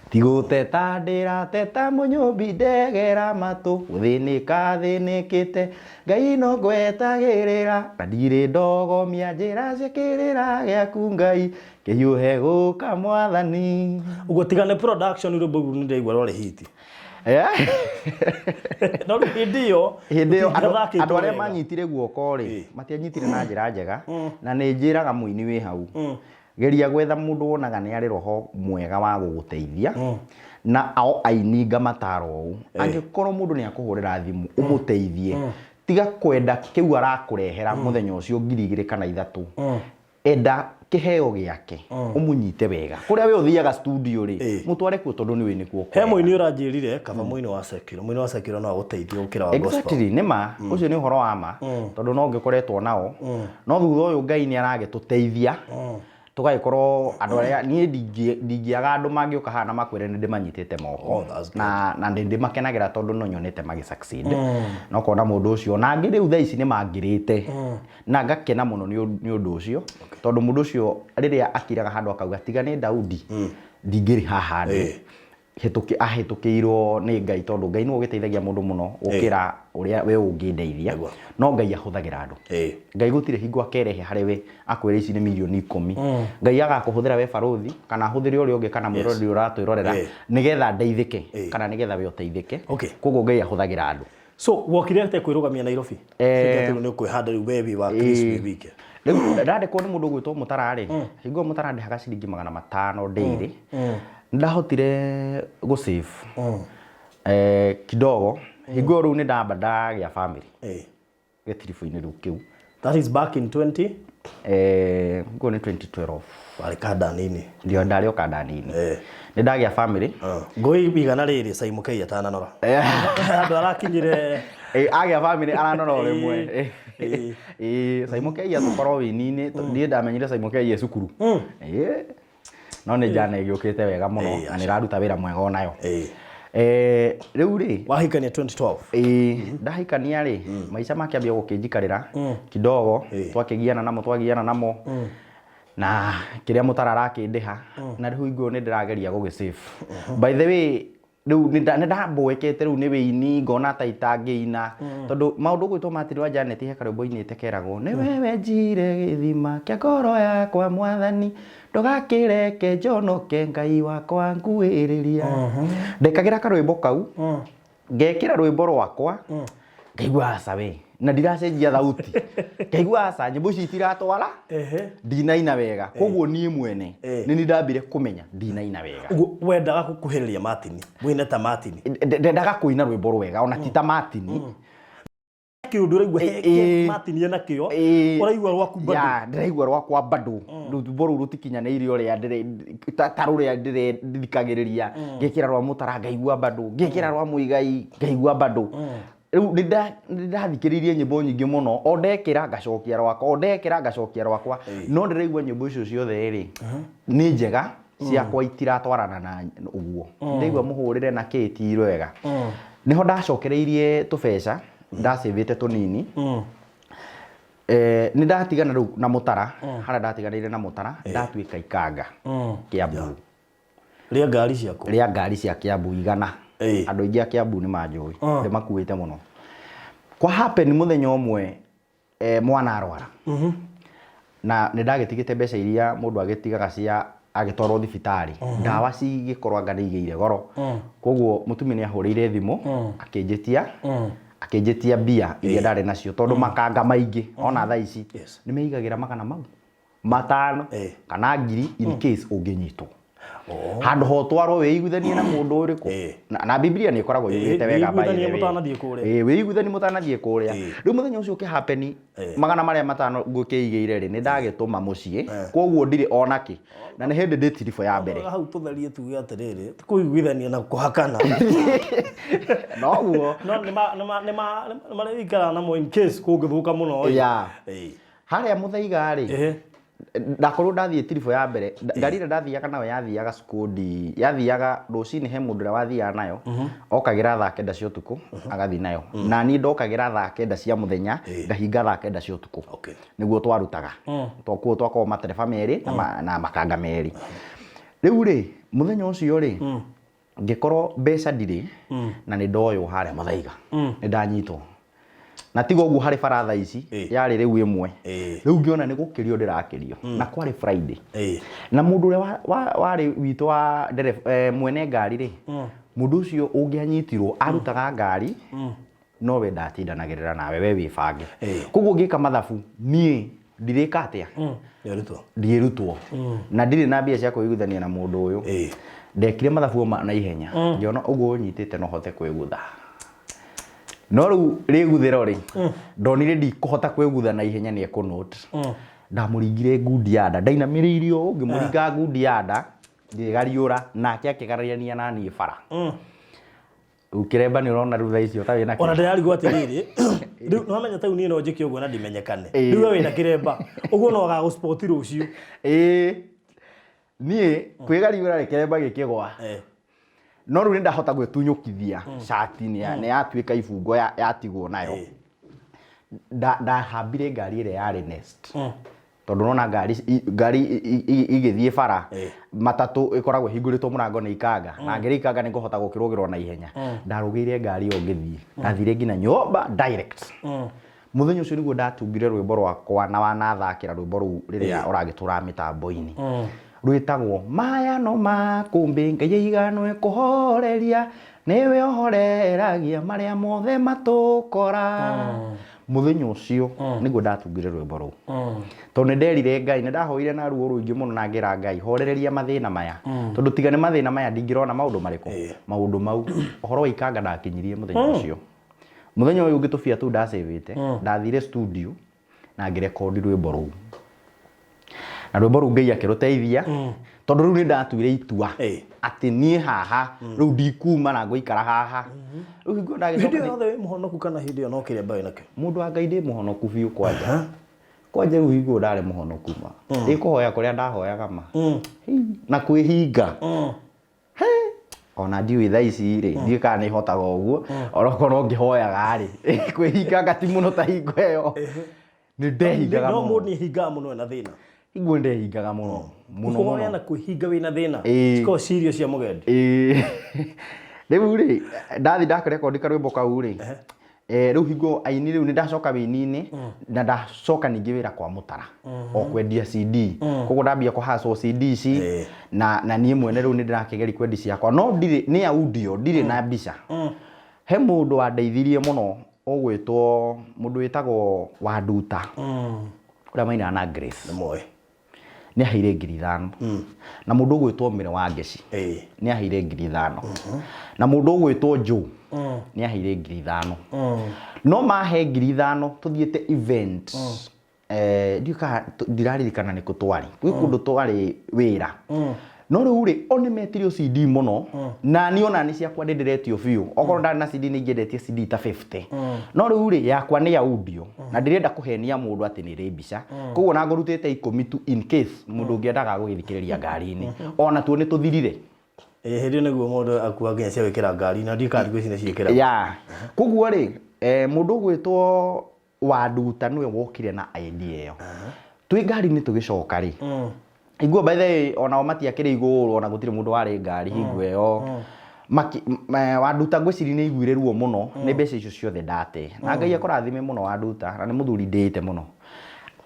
Ti gũteta ndĩrateta mũnyũmbi ndegera matũ, gũthĩnĩka thĩnĩkĩte Ngai no ngwetagĩrĩra, na ndirĩ ndogomia njĩra cia kĩrĩra gĩaku Ngai, kĩhiũhe gũka Mwathani. Ũguo tiga nĩ production rwĩmbo rũu nĩ ndaigua rwarĩ hit. No rĩu hĩndĩ ĩyo Hĩndĩ ĩyo andũ rũtingĩathakĩtwo andũ arĩa wega. manyitire guoko rĩ, matianyitire na njĩra njega, na nĩ njĩraga mũini wĩ hau, geria gwetha mũndũ wonaga nĩ arĩ roho mwega wa gũgũteithia, na ao aini ngamatara ũũ, angĩkorwo mũndũ nĩ akũhũrĩra thimũ ũmũteithie, tiga kwenda kĩu arakũrehera mũthenya ũcio 2000 kana 3, enda kĩheo gĩake ũmũnyite wega. Kũrĩa we ũthiaga studio rĩ, mũtware kuo tondũ nĩ ũĩ nĩkuo He kwega. mũini ũranjĩrire kaba mũini wa secular, mũini wa secular no agũteithie gũkĩra wa gospel. Exactly, nĩ ma, ũcio nĩ ũhoro wa ma, tondũ no ngĩkoretwo nao, no thutha ũyũ Ngai nĩ aragĩtũteithia, tũgagĩkorwo andũ arĩa niĩ ndingĩaga andũ mangĩũka haha na makwĩre nĩ ndĩmanyitĩte moko. Oh, that's good. Na nĩ ndĩmakenagĩra tondũ no nyonete magĩ succeed. Na ũkona mũndũ ũcio, na angĩ rĩu thaa ici nĩ mangĩrĩte. Na ngakena mũno nĩ ũndũ ũcio, tondũ mũndũ ũcio rĩrĩa akiraga handũ akauga tiga nĩ Daudi, ndingĩrĩ haha ndĩ. Ahĩtũkĩirwo nĩ Ngai, tondũ Ngai nĩwe ũgĩteithagia mũndũ mũno gũkĩra ũrĩa we ũngĩndeithia. No Ngai ahũthagĩra andũ. Ngai gũtirĩ hingo akerehe harĩ we akwĩre ici nĩ mirioni 10. Ngai agakũhũthĩra we barũthi, kana ahũthĩre ũrĩa ũngĩ, kana mwĩroreri ũratwĩrorera, nĩgetha ndeithĩke, kana nĩgetha we ũteithĩke. Koguo Ngai ahũthagĩra andũ. So wokire atĩa kwĩrũgamia Nairobi? Tuge atĩ rĩu nĩ ũkwĩhanda rĩu we wĩ wa Chris wĩ wike. Rĩu ndandĩkwo nĩ mũndũ ũgwĩtwo Mũtara rĩ, hingo ĩyo Mũtara andĩhaga ciringi 500 daily. Nĩ ndahotire gũ save kidogo. Hingo ĩyo rĩu nĩ ndamba ndagĩa family gĩtiribũ-inĩ rĩu kĩu. That is back in 20? Hingo ĩyo nĩ 2012. Warĩ kanda nini. Ndio ndarĩ o kanda nini. Nĩ ndagĩa family. Ngũi igana rĩrĩ Simon K atananora. Andũ arakinyire. Agĩa family aranora o rĩmwe. Simon K atũkorwo wĩini-inĩ, niĩ ndamenyire Simon K e cukuru. No nĩ njana ĩgĩũkĩte wega mũno na nĩ ĩraruta wĩra mwega onayo. Rĩu rĩ, Wahikania 2012? Ĩĩ, ndahikania rĩ, maica makĩambia gũkĩnjikarĩra kidogo, twakĩgiana namo, twagiana namo. Na kĩrĩa mũtara arakĩndĩha, na rĩu hingo ĩyo nĩ ndĩrageria gũgĩ save. By the way, rĩu nĩ ndamboekete rĩu nĩ wĩini, ngona ta itangĩina, tondũ maũndũ gwĩtwo Martin wa Janet he karwĩmbo ainĩte keragwo, nĩ we wenjire gĩthima kĩa ngoro yakwa Mwathani, ndũgakĩreke njonoke Ngai wakwa nguhĩrĩria. Ndekagĩra karwĩmbo kau, ngekĩra rwĩmbo rwakwa, ngaigua aca we, na ndiracenjia thauti, ngaigua aca nyĩmbo ici itiratwara, ndinaina wega. Koguo niĩ mwene nĩ niĩ ndambire kũmenya ndinaina wega. Ũguo wendaga gũkuhĩrĩria Martin, wĩne ta Martin? Ndendaga kũina rwĩmbo rwega ona ti ta Martin. Kĩũndũ ũraigua he Martin ena kĩo, ũraigua rwaku bado. Ya, ndĩraigua rwakwa bado. Rwĩmbo rũu rũtikinyanĩirie ũrĩa ta rũrĩa ndĩrethikagĩrĩria. Ngĩkĩra rwa Mũtara ngaigua bado, ngĩkĩra rwa Mũigai ngaigua bado. Rĩu nĩ ndathikĩrĩirie nyĩmbo nyingĩ mũno, o ndekĩra ngacokia rwakwa, o ndekĩra ngacokia rwakwa, no ndĩraigua nyĩmbo icio ciothe rĩ, nĩ njega, ciakwa itiratwarana na ũguo. Ndĩraigua mũhũrĩre na kĩ ti wega. Nĩho ndacokereirie tũbeca, ndacĩvĩte tũnini. Nĩ ndatigana rĩu na Mũtara, harĩa ndatiganĩire na Mũtara, ndatuĩka ikanga Kĩambu. Rĩa ngari ciaku? Rĩa ngari cia Kiambu igana. Andũ aingĩ a Kiambu nĩ manjũĩ, ndĩmakuĩte mũno. Kwa happen mũthenya ũmwe mwana arwara. Na nĩ ndagĩtigĩte mbeca iria mũndũ agĩtigaga cia agĩtwarwo thibitarĩ. Ndawa cigĩkorwo anga nĩ igĩire goro. Koguo mũtumia nĩ ahũrĩire thimũ, akĩnjĩtia mbia iria ndarĩ nacio, tondũ makanga maingĩ ona thaa ici nĩ meigagĩra 500 kana 1000 in case ũngĩnyitwo. Handũ ha ũtwarwo wĩiguithanie na mũndũ ũrĩkũ. Na Biblia nĩ ĩkoragwo yugĩte wega by the Wĩiguithanie way. mũtanathiĩ kũrĩa. Wĩiguithanie mũtanathiĩ kũrĩa. Rĩu mũthenya ũcio ũkĩ happen, 500 ngũkĩigĩire rĩ, nĩ ndagĩtũma mũciĩ, koguo ndirĩ ona kĩ. Na nĩ hĩndĩ ndĩ tiribũ ya mbere. Hau tũtherie tuge atĩrĩrĩ, ti kũiguithania na kũhakana. Noguo. No nĩ marĩikaraga namo in case kũngĩthũka mũno ĩ. Harĩa Mũthaiga rĩ, Ndakorwo ndathiĩ tiribũ ya mbere, ngari ĩrĩa ndathiaga nayo yathiaga cukũndi, yathiaga rũcinĩ, he mũndũ ũrĩa wathiaga nayo, okagĩra thaa 9 cia ũtukũ agathiĩ nayo, na niĩ ndokagĩra thaa 9 cia mũthenya, ngahinga thaa 9 cia ũtukũ. Nĩguo twarutaga. Twakuo twakorwo matereba merĩ na makanga merĩ. Rĩu rĩ, mũthenya ũcio rĩ, ngĩkorwo mbeca ndirĩ na nĩ ndoywo harĩa Mathaiga, nĩ ndanyitwo na tiga ũguo harĩ bara thaa ici yarĩ rĩu 1. Rĩu ngĩona nĩ gũkĩrio ndĩrakĩrio, na kwarĩ Friday. Na mũndũ ũrĩa warĩ witũ wa ndereba, mwene ngari rĩ, mũndũ ũcio ũngĩanyitirwo arutaga ngari, no we ndatindanagĩrĩra nawe, we wĩbange. Koguo ngĩka mathabu, niĩ ndirĩka atĩa? Nĩarutwo. Ndiĩrutwo na ndirĩ na mbia cia kwĩiguithania na mũndũ ũyũ. Ndekire mathabu o na ihenya, ngĩona ũguo ũnyitĩte no hote kwĩgutha, no rĩu rĩguthĩro rĩ, ndonire ndikũhota kwĩgutha na ihenya, nĩ ekũnote. Ndamũringire ngundi ya nda, ndainamĩrĩirie ũũ, ngĩmũringa ngundi ya nda, ngĩgariũra nake akĩgarũrania na niĩ bara. Rĩu kĩremba nĩ ũrona rĩu thaa icio ta wĩna Ona ndĩrarigwo atĩrĩrĩ, rĩu nĩwamenya ta rĩu niĩ no njĩke ũguo na ndimenyekane. Rĩu we wĩna kĩremba ũguo no agagũspoti rũciũ. Ĩĩ, niĩ kwĩgariũra rĩ, kĩremba gĩkĩgwa. No rĩu nĩ ndahota gwĩtunyũkithia cati, nĩ yatuĩka ibungo yatigwo nayo. Ndahambire ngari ĩrĩa yarĩ next, tondũ nona ngari igĩthiĩ bara, matatũ ĩkoragwo ĩhingũrĩtwo mũrango nĩ ikanga, na ngĩrĩ ikanga nĩ ngũhota gũkĩrũgĩrwo na ihenya. Ndarũgĩire ngari ĩyo ngĩthiĩ, ndathire nginya nyũmba direct. Mũthenya ũcio nĩguo ndatungire rwĩmbo rwakwa na wanathakĩra rwĩmbo rũu rĩrĩa ũragĩtũra mĩtambo-inĩ, rwĩtagwo "Maya no makũmbĩ Ngai aiganwe kũhoreria, nĩwe ũhoreragia marĩa mothe matũkora". Mũthenya ũcio nĩguo ndatungire rwĩmbo rũu, tondũ nĩ nderire Ngai, nĩ ndahoire na ruo rũingĩ mũno na ngĩra Ngai, horereria mathĩna maya, tondũ tiga nĩ mathĩna maya ndingĩrona maũndũ marĩkũ, maũndũ mau. Ũhoro wa ikanga ndakinyirie mũthenya ũcio. Mũthenya ũyũ ũngĩ tũbia tũu ndacĩvĩte, ndathire studio na ngĩrekondi rwĩmbo rũu, na rwĩmbo rũu Ngai akĩrũteithia, tondũ rĩu nĩ ndatuire itua atĩ niĩ haha rĩu ndikuma na ngũikara haha rĩu hingo Hĩndĩ ndagĩcoka ĩyo yothe wĩ mũhonoku kana hĩndĩ ĩyo no kĩremba wĩ nakĩo? Mũndũ wa Ngai, ndĩ mũhonoku biũ. Kwanja rĩu hingo ndarĩ mũhonoku ma ĩkũhoya kũrĩa ndahoyaga ma. Hei, na kwĩhinga. He, ona ndiũĩ thaa ici rĩ, ndiũĩ kana nĩ hotaga ũguo, onokorwo ngĩhoyaga rĩ, kwĩhinga ngati mũno ta hingo ĩyo nĩ ndehingaga No mũno. mũndũ nĩ hingaga mũno ena thĩna. Hingo nĩ ndehingaga mũno mũno. Kũhoya Mũno. Na kwĩhinga wĩna thĩna cikoragwo ci irio cia mũgendi. Ĩĩ. Rĩu rĩ, ndathi ndakĩrekondi karwĩmbo kau rĩ, rĩu hingo aini rĩu nĩ ndacoka wĩini-inĩ na ndacoka ningĩ wĩra kwa mũtara o kwendia CD. Koguo ndambia kũhacwo CD ici na niĩ mwene rĩu nĩ ndĩrakĩgeria kwendi ciakwa, no ndirĩ, nĩ audio, ndirĩ na mbica. He mũndũ wandeithirie mũno ũgwĩtwo, mũndũ wĩtagwo Wanduta, ũrĩa mainaga na Grace. Nĩmoĩ. Nĩ aheire 5,000, na mũndũ ũgwĩtwo Mĩre wa Ngeci nĩ aheire 5,000, na mũndũ ũgwĩtwo Joe nĩ aheire 5,000. No mahe 5,000 tũthiĩte event, ndiũĩ kana ndiraririkana nĩ kũ twarĩ, gwĩ kũndũ twarĩ wĩra. No rĩu rĩ, o nĩ metirio CD mũno, na niĩ ona nĩ ciakwa nĩ ndĩretio biũ. Okorwo ndarĩ na CD, nĩ ingĩendetie CD ta 50, no rĩu rĩ, yakwa nĩ audio na ndĩrenda kũhenia mũndũ atĩ nĩ ĩrĩ mbica. Koguo na ngũrutĩte 10 tu in case mũndũ ũngĩ endaga gũgĩthikĩrĩria ngari-inĩ, ona tuo nĩ tũthirire. Ĩĩ, hĩndĩ ĩyo nĩguo mũndũ akua nginya cia gwĩkĩra ngari na ndiũĩ kana thikũ ici nĩ ciĩkĩragwo. Ya, koguo rĩ, mũndũ ũgwĩtwo Wanduta nĩwe wokire na idea ĩyo twĩ ngari-inĩ tũgĩcoka rĩ. Hingo by the way, onao matiakĩrĩ igũrũ, ona gũtirĩ mũndũ warĩ ngari hingo ĩyo. Wanduta ngwĩciria nĩ aiguire ruo mũno nĩ mbeca icio ciothe ndate, na Ngai akũrathime mũno Wanduta, na nĩ mũthuri ndĩĩte mũno.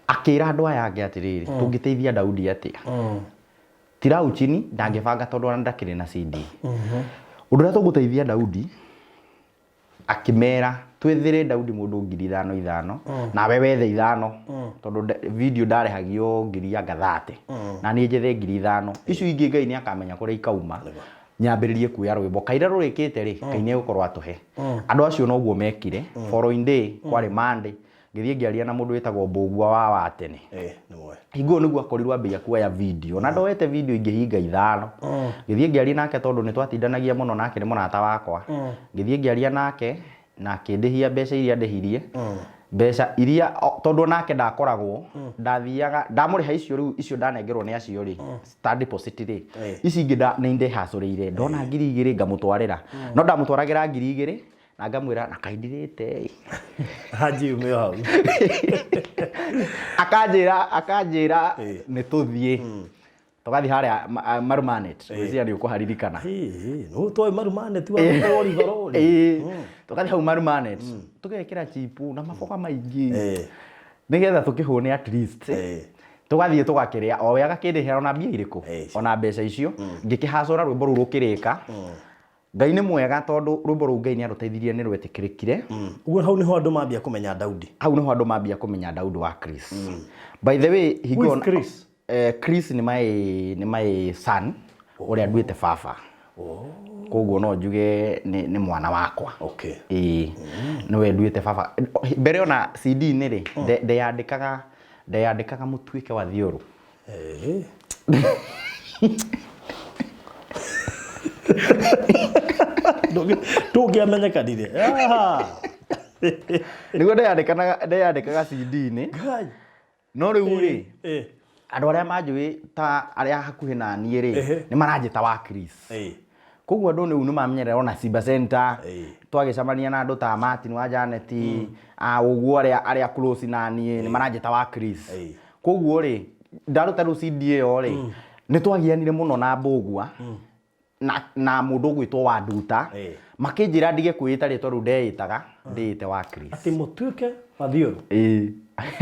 Akĩra andũ aya angĩ atĩrĩrĩ, tũngĩteithia Daudi atĩa? Tirau chini ndangĩbanga, tondũ ona ndakĩrĩ na CD. Ũndũ ũrĩa tũgũteithia Daudi, akĩmera twethere Daudi mũndũ 5,000 5, nawe wethe 5, tondũ video ndarĩhagio ngiri anga 30, na niĩ njethe 5,000 icio ingĩ. Ngai nĩ akamenya kũrĩa ikauma, nyambĩrĩrie kuoya rwĩmbo kaira rũrĩkĩte rĩ, Ngai nĩ egũkorwo atũhe. Andũ acio noguo mekire. Following day, kwarĩ Monday, ngĩthiĩ ngĩaria na mũndũ wĩtagwo Mbũgua wa tene. Eh, nĩ moĩ. Hingo ĩyo nĩguo akorirwo ambia kuoya video, na ndoete video ingĩhinga 5. Ngĩthiĩ ngĩaria nake, tondũ nĩ twatindanagia mũno nake, nĩ mũrata wakwa. Ngĩthiĩ ngĩaria nake na akĩndĩhia mbeca iria ndĩhirie. Mbeca iria tondũ onake ndakoragwo, ndathiaga ndamũrĩha icio rĩu, icio ndanengerwo nĩ acio rĩ, ta deposit rĩ, ici ingĩ nĩ ndehacũrĩire. Ndona 2000 ngamũtwarĩra, no ndamũtwaragĩra 2000 na ngamwĩra na kaindirĩte ĩ. Hanji ume hau. Akanjĩra nĩ tũthiĩ tũgathiĩ harĩa Marumanet, ngwĩciria nĩ ũkũharirikana. Nũ toĩ Marumanet wa rori barori. Ĩĩ, tũgathiĩ hau Marumanet tũgekĩra chipu na maboga maingĩ nĩgetha tũkĩhũne at least. Tũgathiĩ tũgakĩrĩa, o we agakĩndĩhĩra ona mbia irĩkũ, ona mbeca icio. Ngĩkĩhacũra rwĩmbo rũu rũkĩrĩka. Ngai nĩ mwega tondũ rwĩmbo rũu Ngai nĩ arũteithirie, nĩ rwetĩkĩrĩkire. Ũguo hau nĩho andũ mambia kũmenya Daudi. Hau nĩho andũ mambia kũmenya Daudi wa Chris. By the way, hingo Who is Chris? Chris nĩ my son ũrĩa nduĩte baba. Koguo no njuge nĩ mwana wakwa. Ĩĩ, nĩwe nduĩte baba. Mbere ona CD-inĩ rĩ, ndeyandĩkaga Mũtuĩke wa Thiũrũ. Ndũngĩamenyekanire. Nĩguo ndeyandĩkaga CD-inĩ. Ngai. No rĩu rĩ, andũ arĩa manjũĩ ta arĩa hakuhĩ na niĩ rĩ, nĩ maranjĩta wa Chris. Koguo andũ rĩu nĩ mamenyerera ona Simba Center, twagĩcemania na andũ ta Martin wa Janet, ũguo arĩa close na niĩ nĩ maranjĩta wa Chris. Koguo rĩ, ndaruta rĩu CD ĩyo rĩ, nĩ twagianire mũno na Mbũgua na mũndũ ũgwĩtwo Wanduta, makĩnjĩra ndige kwĩĩta rĩtwa rĩu ndeĩtaga, ndĩĩte wa Chris. Atĩ Mũtuĩke Wathiũrũ. Ĩĩ.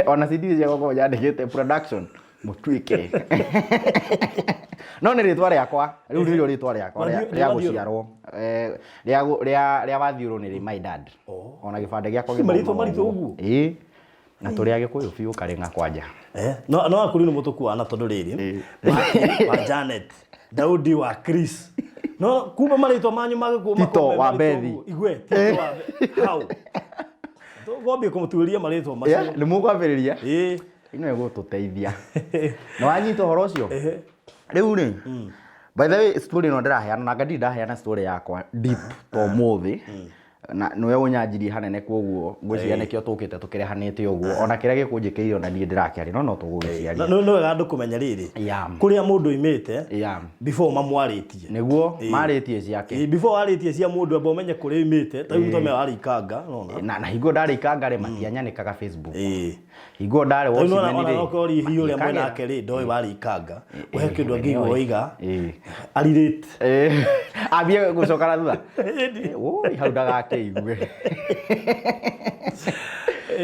Ona CD ciakwa nyandĩkĩte production Mũtuĩke. No nĩ rĩtwa rĩakwa, rĩu nĩrĩo rĩtwa rĩakwa rĩa gũciarwo. Rĩa Wathiũrũ nĩ rĩ my dad. Ona gĩbandĩ gĩakwa Marĩtwa maritũ ũguo? Ĩĩ. Na tũrĩ Agĩkũyũ biũ karĩng'a kwanja. No akũri nĩ mũtũkuana tondũ rĩrĩ, Martin wa Janet, Daudi wa Chris. No kumbe marĩtwa manyu magĩkũyũ Tito wa Bethi. Igwe, Tito wa Bethi. Hau. Tũkwambia kũmũtuĩria marĩtwa macio. Nĩ mũkwambĩrĩria? Ĩĩ. Ĩno ĩgũtũteithia. Nĩ wanyita ũhoro ũcio? Rĩu rĩ, by the way, story ĩno ndĩraheana, na ndirĩ ndaheana story yakwa deep ta ũmũthĩ. Na nĩwe ũnyanjirie hanene, koguo ngwĩciria nĩkĩo tũkĩte tũkĩrehanĩte ũguo. Ona kĩrĩa gĩkũnjĩkĩire ona niĩ ndĩrakĩaria, no tũgũgĩciaria. Nĩ wega andũ kũmenya rĩrĩ, kũrĩa mũndũ oimĩte before mamwarĩtie. Nĩguo marĩtie ciake. Before warĩtie cia mũndũ, amba ũmenye kũrĩa oimĩte. Ta rĩu tome warĩ Ikanga, nona. Na hingo ndarĩ Ikanga rĩ, matianyanĩkaga Facebook. Hingo ndarĩ Watchman rĩ, ona okorwo hihi ũrĩa mwenake rĩ ndoĩ warĩ Ikanga, ũhe kĩndũ angĩigua oiga arirĩte. Ambie gũcoka na thutha. Oi, hau ndagakĩigue.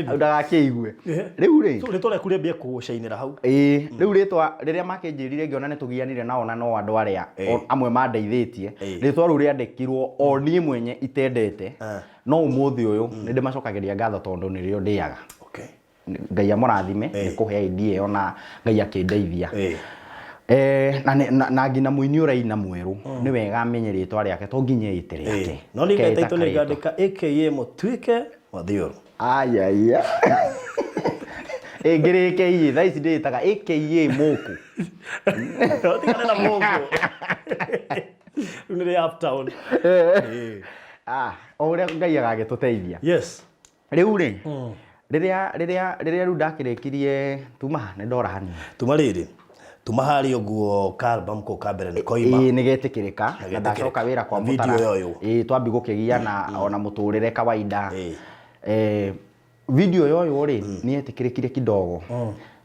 Hau ndagakĩigue. Rĩu rĩ, rĩtwa rĩaku rĩambie kũgũcainĩra hau. Ĩĩ, rĩu rĩtwa rĩrĩa makĩnjĩrire ngĩona nĩ tũgianire nao na no andũ arĩa amwe mandeithĩtie, rĩtwa rĩu rĩandĩkirwo o niĩ mwenye itendete, no ũmũthĩ ũyũ nĩ ndĩmacokagĩria ngatho tondũ nĩrĩo ndĩaga. Ngai amũrathime nĩ kũhe idea ĩyo na Ngai akĩndeithia. Na nginya mũini ũraina mwerũ nĩ wega amenye rĩtwa rĩake, to nginya ĩte rĩake. No nĩ Keĩta ngaitaitũ nĩ karĩtwa. ngandĩka aka Mũtuĩke Wathiũrũ. Ayaya. Ĩngĩrĩ AKA, thaa ici ndĩĩtaga AKA Mũkũ. Tigane na Mũkũ. Rĩu nĩ rĩ uptown. Ah, o ũrĩa Ngai agagĩtũteithia. Yes. Rĩu rĩ, rĩrĩa rĩu ndakĩrĩkirie tuma nĩ ndora hanini. Tuma rĩrĩ, tuma harĩa ũguo ka album kau ka mbere nĩ koima. Ĩĩ, nĩ getĩkĩrĩka na getĩkĩrĩka. Ndacoka wĩra kwa Na video mũtara. yoywo. Ĩĩ, twambi gũkĩgiana ona mũtũrĩre kawaida. Video yoywo rĩ, nĩ yetĩkĩrĩkire kidogo.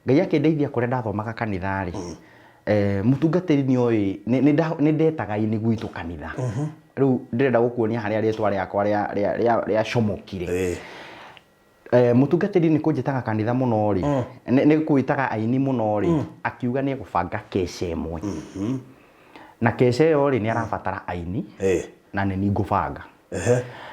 Ngai akĩndeithia kũrĩa ndathomaga kanitha rĩ, mũtungatĩri nĩ oĩ nĩ ndetaga ini gwitũ kanitha. Rĩu ndĩrenda gũkuonia harĩa rĩtwa rĩakwa rĩacomokire. Mũtungatĩri nĩ kũnjĩtaga kanitha mũno rĩ, nĩ kwĩtaga aini mũno rĩ, akiuga nĩ egũbanga keca ĩmwe. Na keca ĩyo rĩ, nĩ arabatara aini na nĩ niĩ ngũbanga.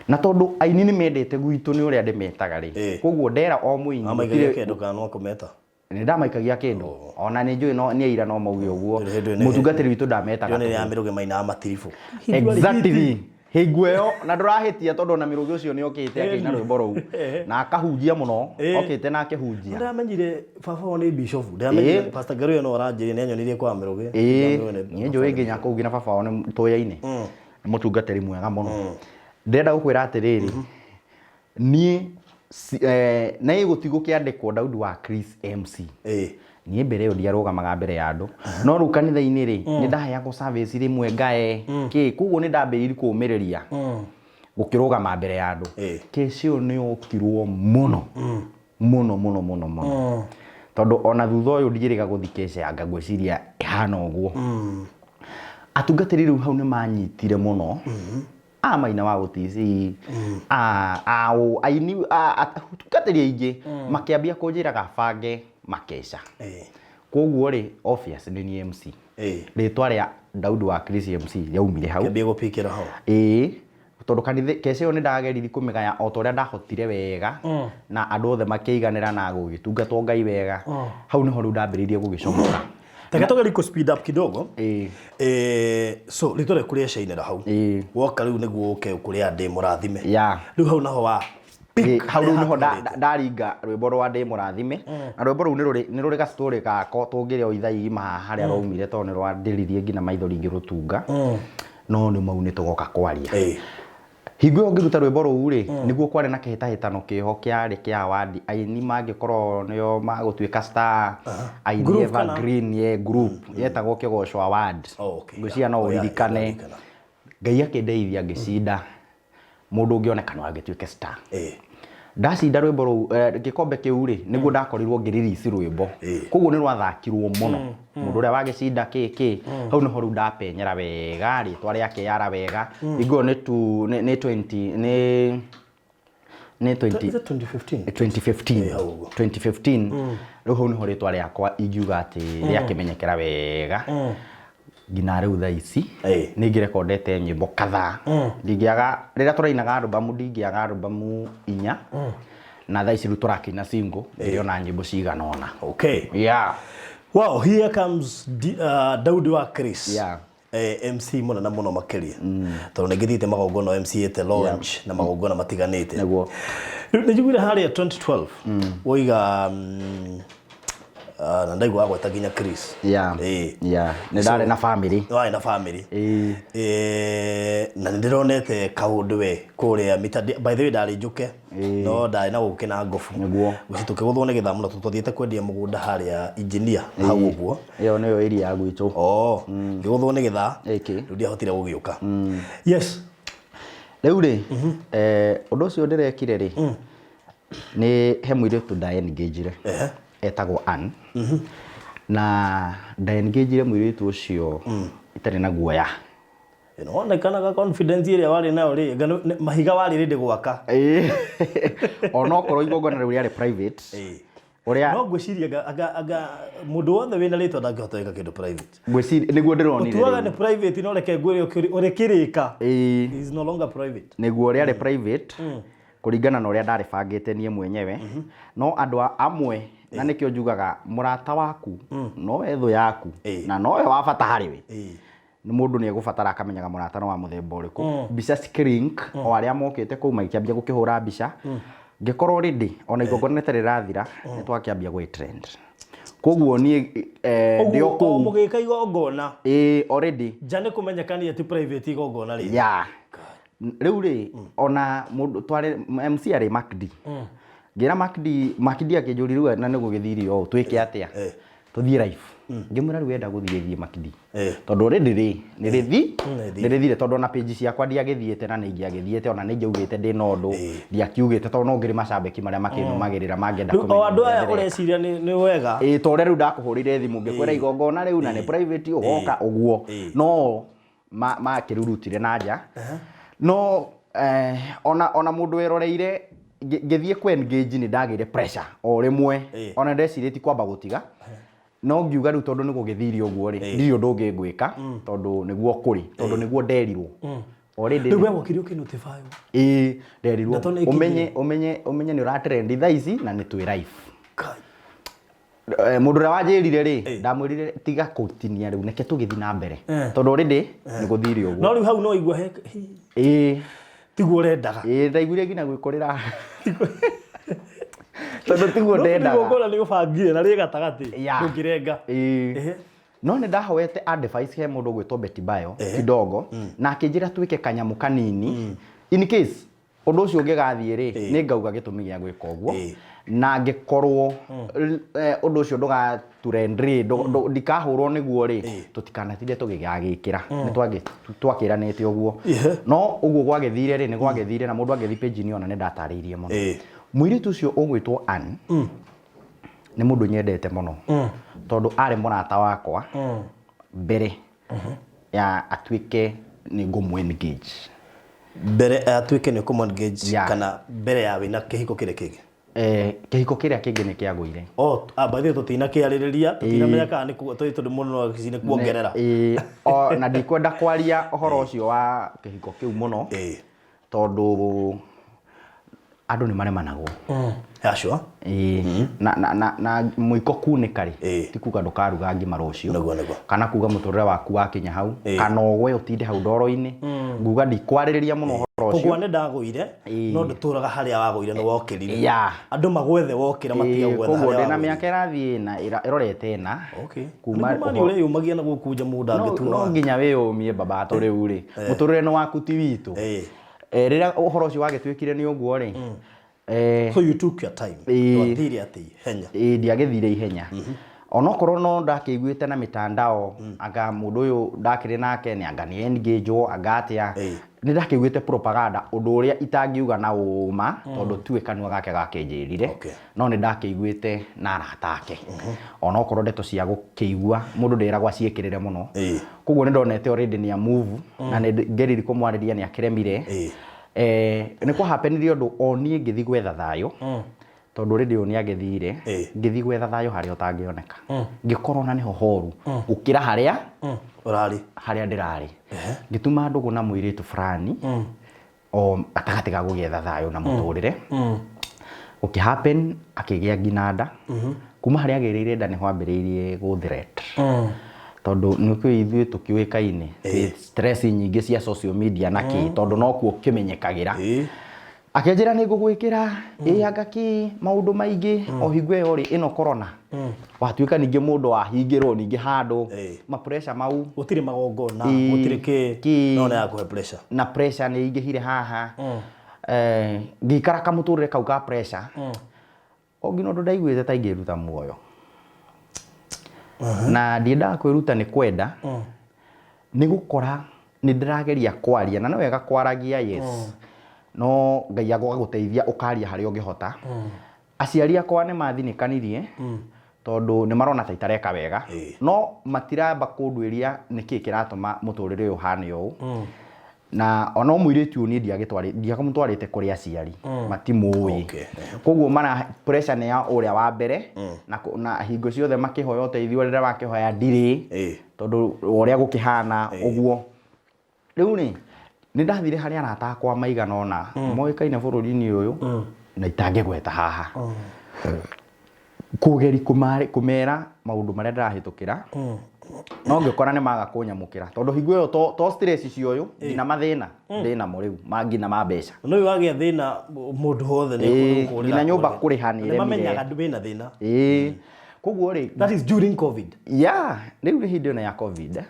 Na tondũ aini nĩ mendete gwitũ nĩ ũrĩa ndĩmetaga rĩ, koguo ndera o mũini Wamaikagia kĩndũ kana no kũmeta? Nĩ ndamaikagia kĩndũ. Ona nĩ njũĩ no nĩ aira no mauge ũguo. Mũtungatĩri witũ ndametaga. Nĩ rĩa mĩrũgĩ mainaga matiribũ. Exactly. Hingo ĩyo na ndũrahĩtia tondũ ona mĩrũgĩ ũcio nĩ okĩte akĩina rwĩmbo rũu na akahunjia mũno, okĩte na akĩhunjia. Ndamenyire baba wao nĩ bishop. Ndamenyire Pastor Ngaruiya no aranjĩrire nĩ anyonirie kwa mĩrũgĩ. Ĩĩ, niĩ njũĩ nginya kũu nginya baba wao nĩ tũyaine. Nĩ mũtungatĩri mwega mũno. Ndĩrenda gũkwĩra atĩrĩrĩ, niĩ Na ĩgũtigwo kĩandĩkwo Daudi wa Chris MC. Niĩ mbere ĩyo ndiarũgamaga mbere ya andũ, no rĩu kanitha-inĩ rĩ, nĩ ndaheagwo service rĩmwe ngae kĩ, koguo nĩ ndambĩrĩirie kũũmĩrĩria gũkĩrũgama mbere ya andũ. Kesi ĩyo nĩ yokirwo mũno mũno mũno mũno mũno, tondũ ona thutha ũyũ ndiĩrĩga gũthiĩ keca yanga ngwĩciria ĩhana ũguo. Atungatĩri rĩu hau nĩ manyitire mũno, a Maina wa gũtici, a a ũ aini atungatĩri aingĩ makĩambia kũnjĩraga bange makeca. Koguo rĩ, obvious nĩ niĩ MC. Rĩtwa rĩa Daudi wa Chris MC rĩaumire hau. Kĩambia gũpikĩra ho. Ĩĩ, tondũ kanitha keca ĩyo nĩ ndageririe kũmĩgaya o ta ũrĩa ndahotire wega, na andũ othe makĩiganĩra na gũgĩtungatwo Ngai wega. Hau nĩho rĩu ndambĩrĩirie gũgĩcomoka. Reke tũgerie kũ speed up kidogo. Ĩĩ. So rĩtwa rĩaku rĩa cainĩra hau. Woka rĩu nĩguo ũke kũrĩa ndĩ mũrathime. Rĩu hau naho wa Ĩĩ, hau rĩu nĩho ndaringa rwĩmbo rwa ndĩ mũrathime, na rwĩmbo rũu nĩ rũrĩ ga story gako tũngĩrĩa o ithaa igima haha harĩa rwaumire, tondũ nĩ rwandĩririe nginya maithori ngĩrũtunga, no nĩ mau nĩ tũgoka kwaria. Hingo ĩyo ngĩruta rwĩmbo rũu rĩ, nĩguo kwarĩ na kĩhĩtahĩtano kĩho kĩarĩ kĩa award, aini mangĩkorwo nĩo magũtuĩka star, aini Group kana? evergreen, yeah, group yetagwo Kĩgoco Award. Oh, okay. Ngwĩciria no Oh, yeah, ũririkane. ndirikana. Ngai akĩndeithia ngĩcinda, mũndũ ũngĩoneka no angĩtuĩke star. Ndacinda rwĩmbo rũu, gĩkombe kĩu rĩ, nĩguo ndakorirwo ngĩ release rwĩmbo. Koguo nĩ rwathakirwo mũno. Mũndũ ũrĩa wagĩcinda kĩ kĩ, hau nĩho rĩu ndapenyera wega, rĩtwa rĩakĩara wega. Hingo ĩyo nĩ tu, nĩ 20, nĩ 20, Is it 2015? 2015. Hau ũguo. 2015. Rĩu hau nĩho rĩtwa rĩakwa ingiuga atĩ rĩakĩmenyekera wega nginya rĩu thaa ici. Nĩ ngĩrekondete nyĩmbo kadhaa, ndingĩaga rĩrĩa tũrainaga albamu, ndingĩaga albamu 4, na thaa ici rĩu tũrakĩina single, ndĩrĩ nyĩmbo cigana ũna. Yeah. Wow, here comes Daudi wa Chris. MC mũnene mũno makĩria, tondũ nĩ ngĩthiĩte magongona MC ĩte launch na magongona matiganĩte. Rĩu nĩ njiguire harĩa 2012 woiga na ndaigua wagweta nginya Chris. Yeah, nĩ ndarĩ na family. Warĩ na family. Ĩĩ. Na nĩ ndĩronete kaũndũ we kũrĩa mita, by the way ndarĩ njũke no ndarĩ na gũkĩ na ngobu. Gũci tũkĩgũthwo nĩ gĩthaa mũno, tũthiĩte kwendia mũgũnda harĩa engineer hau ũguo. Ĩyo nĩyo area ya gwitũ. Oh, ngĩgũthwo nĩ gĩthaa. Ĩkĩ. Rĩu ndiahotire gũgĩũka. Yes. Rĩu rĩ, ũndũ ũcio ndĩrekire rĩ, nĩ he mũirĩtu nda engagire, etagwo Ann, na nda engagire mũirĩtu ũcio itarĩ na guoya. Onekanaga confidence ĩrĩa warĩ nayo rĩ, anga mahiga warĩ rĩndĩ gwaka. Ĩĩ. Onokorwo igongona rĩu rĩarĩ private, ũrĩa No ngwĩciria anga mũndũ wothe wĩna rĩtwa ndangĩhota gwĩka kĩndũ private. Ngwĩciria nĩguo ndĩronire. Ũtuaga rĩu. Nĩ private, no reke ngwĩre ũrĩkĩrĩka is no longer private. Nĩguo rĩarĩ private kũringana na ũrĩa ndarĩbangĩte niĩ mwenyewe, no andũ amwe, na nĩkĩo njugaga mũrata waku nowe thũ yaku na nowe wa bata harĩ we. Nĩ mũndũ nĩ egũbatara akamenyaga mũrata nĩ wa mũthemba ũrĩkũ. Mbica cikĩlink, o arĩa mokĩte kũu magĩkĩambia gũkĩhũra mbica, ngĩkorwo already ona igongona rĩtarĩ rĩrathira nĩ twakĩambia gwĩ trend, koguo niĩ ndĩ o Ũguo o kũu. Mũgĩka igongona. Ĩĩ, already. Nja nĩ kũmenyekania ti private igongona rĩrĩ. Ya, rĩu rĩ, ona mũndũ twarĩ MC arĩ Macd, ngĩra Macd, Macd akĩnjũria, rĩu na nĩ gũgĩthire ũũ, twĩke atĩa? Tũthiĩ live. Ngĩmwĩra rĩu enda gũthiĩ thiĩ Macd, tondũ already rĩ nĩ rĩthi nĩ nĩ rĩthire, tondũ ona page ciakwa ndiagĩthiĩte na nĩ ingĩagĩthiĩte, ona nĩ ingĩaugĩte ndĩ na ũndũ, ndiakiugĩte tondũ no ngĩrĩ macambĩki marĩa makĩnũmagĩrĩra mangĩenda Rĩu o kũmenya andũ ũrĩa aya ndĩreka. Ũreciria nĩ wega. Ĩĩ, ta ũrĩa rĩu ndakũhũrĩire thimũ ngĩkwĩra igongona rĩu na nĩ private, ũgoka ũguo, no makĩrurutire na nja, no ona mũndũ weroreire ngĩthiĩ kũ engage nĩ ndagĩire pressure o rĩmwe. Ona ndecirĩtie kwamba gũtiga, no ngiuga rĩu tondũ nĩ gũgĩthire ũguo rĩ, ndirĩ ũndũ ũngĩ ngwĩka, tondũ nĩguo kũrĩ, tondũ nĩguo nderirwo already. Rĩu we wokire ũkĩnotify. Ĩĩ, nderirwo. Ndeto nĩ ikinyire. Ũmenye nĩ ũratrend thaa ici na nĩ twĩ live. Kai. Mũndũ ũrĩa wanjĩrire rĩ, ndamwĩrire tiga kũtinia rĩu, reke tũgĩthiĩ na mbere, tondũ already nĩ gũthire ũguo. No rĩu hau no igua he tiguo ũrendaga. Ĩĩ, ndaiguire nginya gwĩkũrĩra tondũ tiguo ndendaga. Igongona nĩ ũbangire na rĩ gatagatĩ, ndũngĩrenga. Ĩĩ. No nĩ ndahoete advice he mũndũ ũgwĩtwo Betty Bayo kidogo, na akĩnjĩra twĩke kanyamũ kanini in case Ũndũ ũcio ũngĩgathiĩ rĩ, Ĩĩ. nĩ ngauga gĩtũmi gĩa gwĩka ũguo. Ĩĩ. Na angĩkorwo ũndũ ũcio ndũgatrend rĩ, ndikahũrwo nĩguo rĩ, Ĩĩ. tũtikanatinde tũgĩgagĩkĩra. Nĩ twakĩranĩte ũguo. Ihe. No ũguo gwagĩthire rĩ, nĩ gwagĩthire na mũndũ angĩthiĩ page-inĩ ona nĩ ndatarĩirie mũno. Ĩĩ. Mũirĩtu ũcio ũgwĩtwo Ann, nĩ mũndũ nyendete mũno. Tondũ arĩ mũrata wakwa mbere ya atuĩke nĩ ngũmũ engage. Mbere atuĩke nĩ ũkũmũ engage Yeah. kana mbere ya wĩna kĩhiko kĩrĩa kĩngĩ? Kĩhiko kĩrĩa kĩngĩ nĩ kĩagũire. Oh, ah, by the way tũtinakĩarĩrĩria, tũtinamenya kana nĩ tondũ mũndũ no nĩ kuongerera. Ĩĩ, o, na ndikwenda kwaria ũhoro ũcio wa kĩhiko kĩu mũno tondũ andũ nĩ maremanagwo. Yeah, sure. Ĩĩ, na mũiko kunĩka rĩ, ti kuga ndũkaruga ngima rũciũ. Nĩguo, nĩguo. Kana kuga mũtũrĩre waku wakinya hau, kana ũgwe ũtinde hau ndoro-inĩ. Nguga ndikwarĩrĩria mũno ũhoro ũcio. Kũgwa nĩ ndagũire, no ndũtũraga harĩa wagũire nĩ wokĩrire. Yeah. Andũ magwethe wokĩra matige Ĩĩ, gwetha koguo harĩa ndĩna wagũire. mĩaka ĩrathiĩ ĩna ĩrorete ĩna. Okay. Kuma Nĩguo mani ũreyũmagia na gũkũ nja mũndũ angĩtua. No nginya wĩyũmie baba tũ rĩu rĩ. Mũtũrĩre nĩ waku ti witũ. Rĩrĩa ũhoro ũcio wagĩtuĩkire nĩ ũguo rĩ, So you took your time. Ĩĩ. Ndwathire atĩ ihenya. Ĩĩ, ndiagĩthire ihenya. Onokorwo no ndakĩiguĩte na mitandao, anga mũndũ ũyũ ndakĩrĩ nake nĩ anga nĩ engage anga atĩa. Nĩ ndakĩiguĩte propaganda, ũndũ ũrĩa itangiuga na ũma, tondũ tiwe kanua gake gakĩnjĩrire. No nĩ ndakĩiguĩte na arata ake. Onokorwo ndeto cia gũkĩigua mũndũ nderagwo aciĩkĩrĩre mũno. Koguo nĩ ndonete already nĩ a move, na nĩ ngeririe kũmwarĩria nĩ akĩremire. Nĩ kwa happenire ũndũ o niĩ ngĩthiĩ gwetha thayũ, tondũ already ũyũ nĩ agĩthire, ngĩthiĩ gwetha thayũ harĩa ũtangĩoneka. Ngĩkorwo na nĩho horu gũkĩra harĩa Ũrarĩ. Harĩa ndĩrarĩ. Ngĩtuma ndũgũ na mũirĩtu fulani, o gatagatĩ ga gũgĩetha thayũ na mũtũrĩre. Gũkĩ happen akĩgĩa nginya nda. Kuma harĩa agĩrĩire nda nĩho ambĩrĩirie gũ threat. Tondũ nĩ ũkĩũĩ ithuĩ tũkĩũĩkaine, twĩ stress nyingĩ cia social media na kĩ, tondũ nokuo kĩmenyekagĩra. Akĩnjĩra nĩ ngũgwĩkĩra, ĩ anga kĩ, maũndũ maingĩ, o hingo ĩyo rĩ, ĩno corona. Watuĩka ningĩ mũndũ wahingĩrwo ningĩ handũ, ma pressure mau. Gũtirĩ magongona, gũtirĩ kĩ, kĩ. No nĩ yakũhe pressure. Na pressure nĩ ingĩhire haha. Ngĩikara kamũtũrĩre kau ka pressure. O nginya ũndũ ndaiguĩte ta ingĩruta muoyo. Na ndiendaga kwĩruta nĩ kwenda. Nĩ gũkora nĩ ndĩrageria kwaria, na nĩ wega kwaragia, yes. No Ngai agagũteithia ũkaria harĩa ũngĩhota. Aciari akwa nĩ mathinĩkanirie, tondũ nĩ marona ta itareka wega. No matiramba kũnduĩria nĩkĩ kĩratũma mũtũrĩre ũyũ ũhane ũũ. Na ona mũirĩtu ũyũ niĩ ndiamũtwarĩte kũrĩ aciari, matimũĩ. Koguo mara pressure nĩ ya ũrĩa wa mbere, na hingo ciothe makĩhoya ũteithio rĩrĩa makĩhoya ndirĩ, tondũ ũrĩa gũkĩhana ũguo. Rĩu rĩ, nĩ ndathire harĩ arata akwa maigana ũna, moĩkaine bũrũri-inĩ ũyũ, na itangĩgweta haha. Kũgeri kũmera maũndũ marĩa ndĩrahĩtũkĩra, no ngĩkora nĩ maga kũnyamũkĩra, tondũ hingo ĩyo to stress cia ũyũ, nginya mathĩna ndĩnamo rĩu, nginya ma mbeca. No ũyũ wagĩa thĩna mũndũ wothe nĩ ekũrĩra Nginya nyũmba kũrĩa. kũrĩha nĩ Nĩ ĩremire. mamenyaga wĩna thĩna. Koguo rĩ, That is during COVID. Yeah, rĩu nĩ hĩndĩ ĩno ya COVID.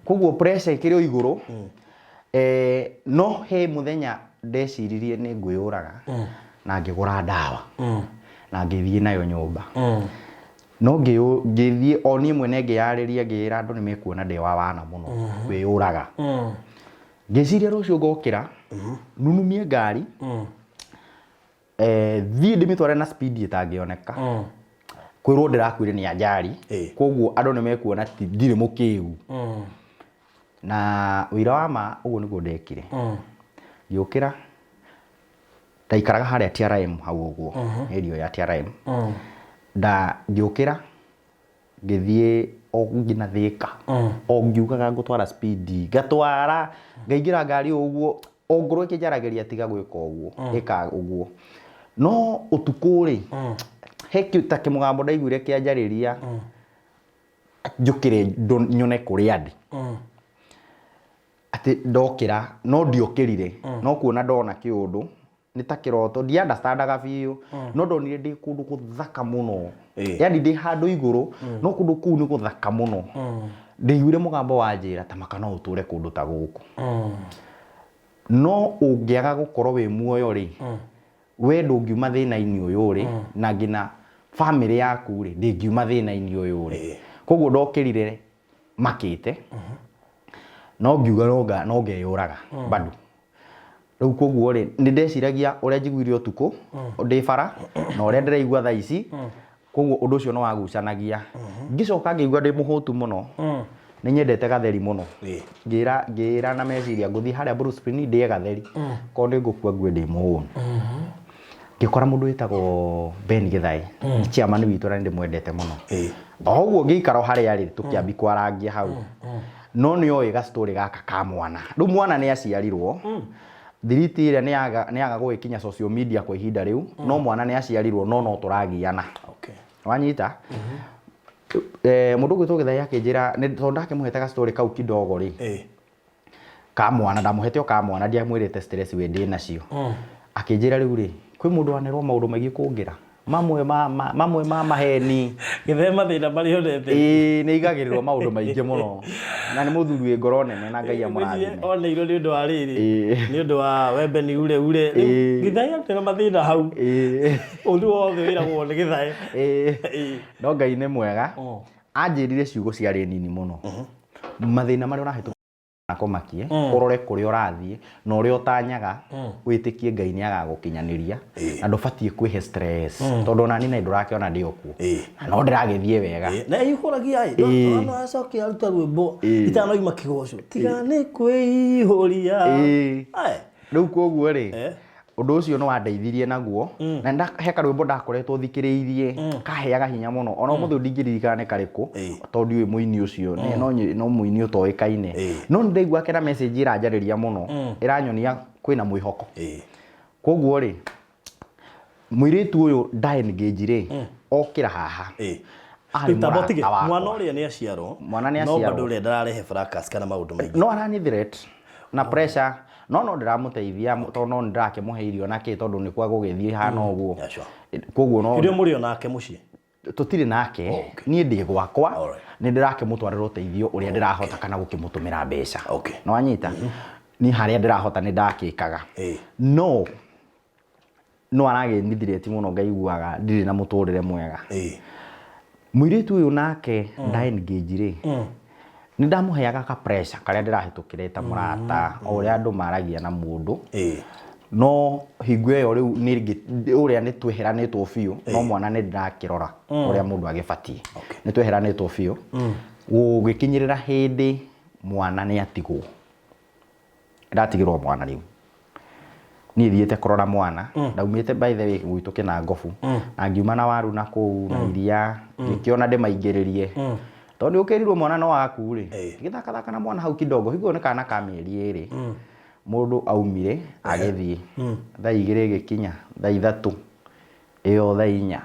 Koguo pressure ĩkĩrĩ o igũrũ. No he mũthenya ndeciririe nĩ ngwĩyũraga, na ngĩgũra ndawa. Na ngĩthiĩ nayo nyũmba. No ngĩthiĩ o niĩ mwene ngĩyarĩria, ngĩĩra andũ nĩ mekuona ndĩ wa wana mũno, kwĩyũraga. Ngĩciria rũciũ ngokĩra, nunumie ngari, thiĩ ndĩmĩtware na speed ĩtangĩoneka. Kwĩrwo ndĩrakuire nĩ ajali. Koguo andũ nĩ mekuona ti ndirĩ mũkĩgu. Na ũira wa ma ũguo nĩguo ndekire. Ngĩũkĩra, ndaikaraga harĩa TRM hau ũguo, area ya TRM. Nda ngĩũkĩra, ngĩthiĩ o nginya Thĩka. O ngiugaga ngũtwara speed, ngatwara, ngaingĩra ngari ũguo, o ngoro ĩkĩnjaragĩria tiga gwĩka ũguo, ĩka ũguo. No ũtukũ rĩ, he ta kĩmũgambo ndaiguire kĩanjarĩria, njũkĩre nyone kũrĩa ndĩ. Atĩ ndokĩra, no ndiokĩrire, no kuona ndona kĩũndũ, nĩ ta kĩroto, ndi understandaga biũ, no ndonire ndĩ kũndũ gũthaka mũno. Yaani ndĩ handũ igũrũ, no kũndũ kũu nĩ gũthaka mũno. Ndaiguire mũgambo wanjĩra ta maka no ũtũre kũndũ ta gũkũ. No ũngĩaga gũkorwo wĩ muoyo rĩ, we ndũngiuma thĩna-inĩ ũyũ rĩ, na nginya bamĩrĩ yaku rĩ, ndĩngiuma thĩna-inĩ ũyũ rĩ. Koguo ndokĩrire makĩte, no ngiuga no ngeyũraga bado. Rĩu koguo rĩ, nĩ ndeciragia ũrĩa njiguire ũtukũ ndĩ bara na ũrĩa ndĩraigua thaa ici, koguo ũndũ ũcio nĩ wagucanagia. Ngĩcoka ngĩigua ndĩ mũhũtu mũno, nĩ nyendete gatheri mũno. Ngĩra ngĩra na meciria ngũthiĩ harĩa Blue Spring ndĩe gatheri, korwo nĩ ngũkua ngue ndĩ mũhũnu. Ngĩkora mũndũ wĩtagwo Ben Gĩthaĩ, chairman witũ na nĩ ndĩmwendete mũno. O ũguo ngĩikara o harĩa arĩ tũkĩambi kwarangia hau. No nĩ oĩ ga story gaka ka mwana. Rĩu mwana nĩ aciarirwo, thiriti ĩrĩa nĩ yaga gũgĩkinya social media kwa ihinda rĩu, no mwana nĩ aciarirwo no no tũragiana. Wanyita? Mũndũ ũgwĩtwo Gĩthaĩ akĩnjĩra, tondũ ndakĩmũhete ga story kau kidogo rĩ, ka mwana, ndamũhete o ka mwana, ndiamwĩrĩte stress we ndĩ nacio. Akĩnjĩra rĩu rĩ, kwĩ mũndũ wanerwo maũndũ maingĩ kũngĩra, mamwe ma, ma, mamwe ma maheni. Gĩthaĩ mathĩna marĩa onete. Ĩĩ, nĩ aigagĩrĩrwo maũndũ maingĩ mũno. Na nĩ mũthuri wĩ ngoro nene na Ngai amũrathime. Oneirwo nĩ ũndũ wa rĩrĩ, nĩ ũndũ wa wembe ni ure ure. Rĩu Gĩthaĩ akĩona mathĩna hau. Ũndũ wothe wĩragwo nĩ Gĩthaĩ. No Ngai nĩ mwega. Anjĩrire ciugo ciarĩ nini mũno. Mathĩna marĩa ũrahĩtũka kũmakie, ũrore kũrĩa ũrathiĩ na ũrĩa ũtanyaga, wĩtĩkie Ngai nĩ agagũkinyanĩria na ndũbatiĩ kwĩhe stress, tondũ ona niĩ nĩ ndũrakĩona ndĩ o kuo na no ndĩragĩthiĩ wega. Na ĩihũragia ĩ, no acoke aruta rwĩmbo itanoima kĩgoco, tiga nĩ kwĩihũria. Rĩu koguo rĩ, ũndũ ũcio nĩ wandeithirie naguo na he karwĩmbo ndakoretwo thikĩrĩirie kaheaga hinya mũno ona ũmũthĩ ũyũ ndingĩririkana nĩ karĩkũ tondũ ndiũĩ mũini ũcio no mũini ũtoĩkaine no nĩ ndaigua kena message ĩranjarĩria mũno ĩranyonia kwĩna mwĩhoko. Koguo rĩ, mũirĩtu ũyũ nda engage rĩ, okĩra haha arĩ Tamba ũtige, mũrata wakwa. Mwana ũrĩa nĩ aciarwo. Mwana nĩ No aciarwo. bado ũrĩa ndararehe fracas kana maũndũ maingĩ. No arani threat na pressure, no no ndĩramũteithia tondũ no nĩndĩrakĩmũhe irio na kĩ, tondũ nĩ kwa gũgĩthiĩ hana ũguo. Yeah, sure. Koguo no Hĩndĩ ĩyo mũrĩ o nake mũciĩ? Tũtirĩ nake. Oh, okay. Niĩ ndĩ gwakwa. Alright. Nĩ ndĩrakĩmũtwarĩra ũteithio ũrĩa ndĩrahota kana gũkĩmũtũmĩra mbeca. Okay. Nĩ wanyita? Niĩ harĩa ndĩrahota nĩ ndakĩkaga. No no aragĩnithirĩti mũno, ngaiguaga ndirĩ na mũtũrĩre mwega. Mũirĩtu ũyũ nake nda engage rĩ, nĩ ndamũheaga ka pressure karĩa ndĩrahĩtũkĩra ta mũrata, o ũrĩa andũ maragia na mũndũ. No hingo ĩyo rĩu ũrĩa nĩ tweheranĩtwo biũ, no mwana nĩ ndĩrakĩrora ũrĩa mũndũ agĩbatiĩ. Nĩ tweheranĩtwo biũ. Gũgĩkinyĩrĩra hĩndĩ mwana nĩ atigwo. Ndatigĩrwo mwana rĩu. Niĩ thiĩte kũrora mwana, ndaumĩte by the way gwitũ Kĩnangobu, na ngiuma na waru na kũu na iria, ngĩkĩona ndĩmaingĩrĩrie. Tondũ nĩ ũkĩrirwo mwana no waku rĩ, ngĩthakathaka na mwana hau kidogo, hingo ĩyo nĩ kana ka mĩeri 2. Mũndũ aumire agĩthiĩ, thaa 2 ĩgĩkinya, thaa 3, ĩyo thaa 4,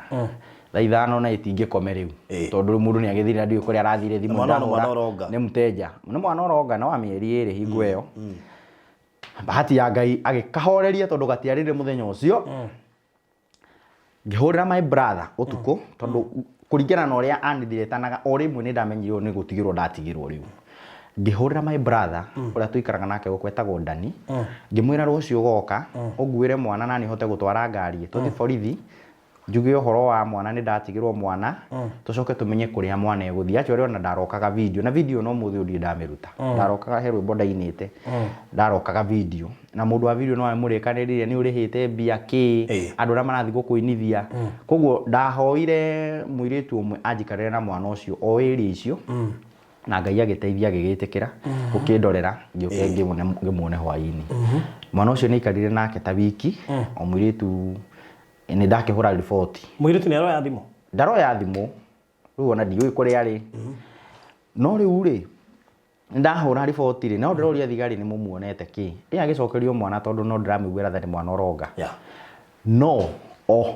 thaa 5 na ĩtingĩkome rĩu. Tondũ rĩu mũndũ nĩ agĩthire na ndiũĩ kũrĩa arathire, thimũ Mwana no ndahũra, mwana ũronga. Nĩ mteja. Nĩ mwana ũronga, nĩ wa mĩeri 2 hingo ĩyo. Bahati ya Ngai agĩkahoreria tondũ gatiarĩrire mũthenya ũcio. Ngĩhũrĩra my brother ũtukũ, tondũ kũringana na ũrĩa anithiretanaga o rĩmwe nĩ ndamenyire ũyũ nĩ gũtigĩrwo ndatigĩrwo rĩu. Ngĩhũrĩra my brother ũrĩa tũikaraga nake gũkũ etagwo Dani, ngĩmwĩra rũciũ ũgoka ũnguĩre mwana na niĩ hote gũtwara ngari, tũthiĩ borithi njuge ũhoro wa mwana nĩ ndatigĩrwo mwana, tũcoke tũmenye kũrĩa mwana egũthiĩ. Actually ona ndarokaga video, na video no mũthĩ ũyũ ndirĩ ndamĩruta. Ndarokaga he rwĩmbo ndainĩte, ndarokaga video, na mũndũ wa video no amũrĩkanĩrire nĩ ũrĩhĩte mbia kĩ, andũ arĩa marathiĩ gũkũinithia. Koguo ndahoire mũirĩtu ũmwe anjikarĩre na mwana ũcio o area icio, na Ngai agĩteithia agĩgĩtĩkĩra gũkĩndorera, ngĩũke ngĩmuone hwaĩ-inĩ. Mwana ũcio nĩ aikarire nake ta wiki, o mũirĩtu nĩ ndakĩhũra riboti. Mũirĩtu nĩ aroya thimũ? Ndaroya thimũ, rĩu ona ndiũĩ kũrĩa arĩ. No rĩu rĩ, ndahũra riboti rĩ, no ndĩroria thigari nĩ mũmuonete kĩ? Ĩ agĩcokerio mwana tondũ no ndĩramũiguĩra tha nĩ mwana ũronga. No o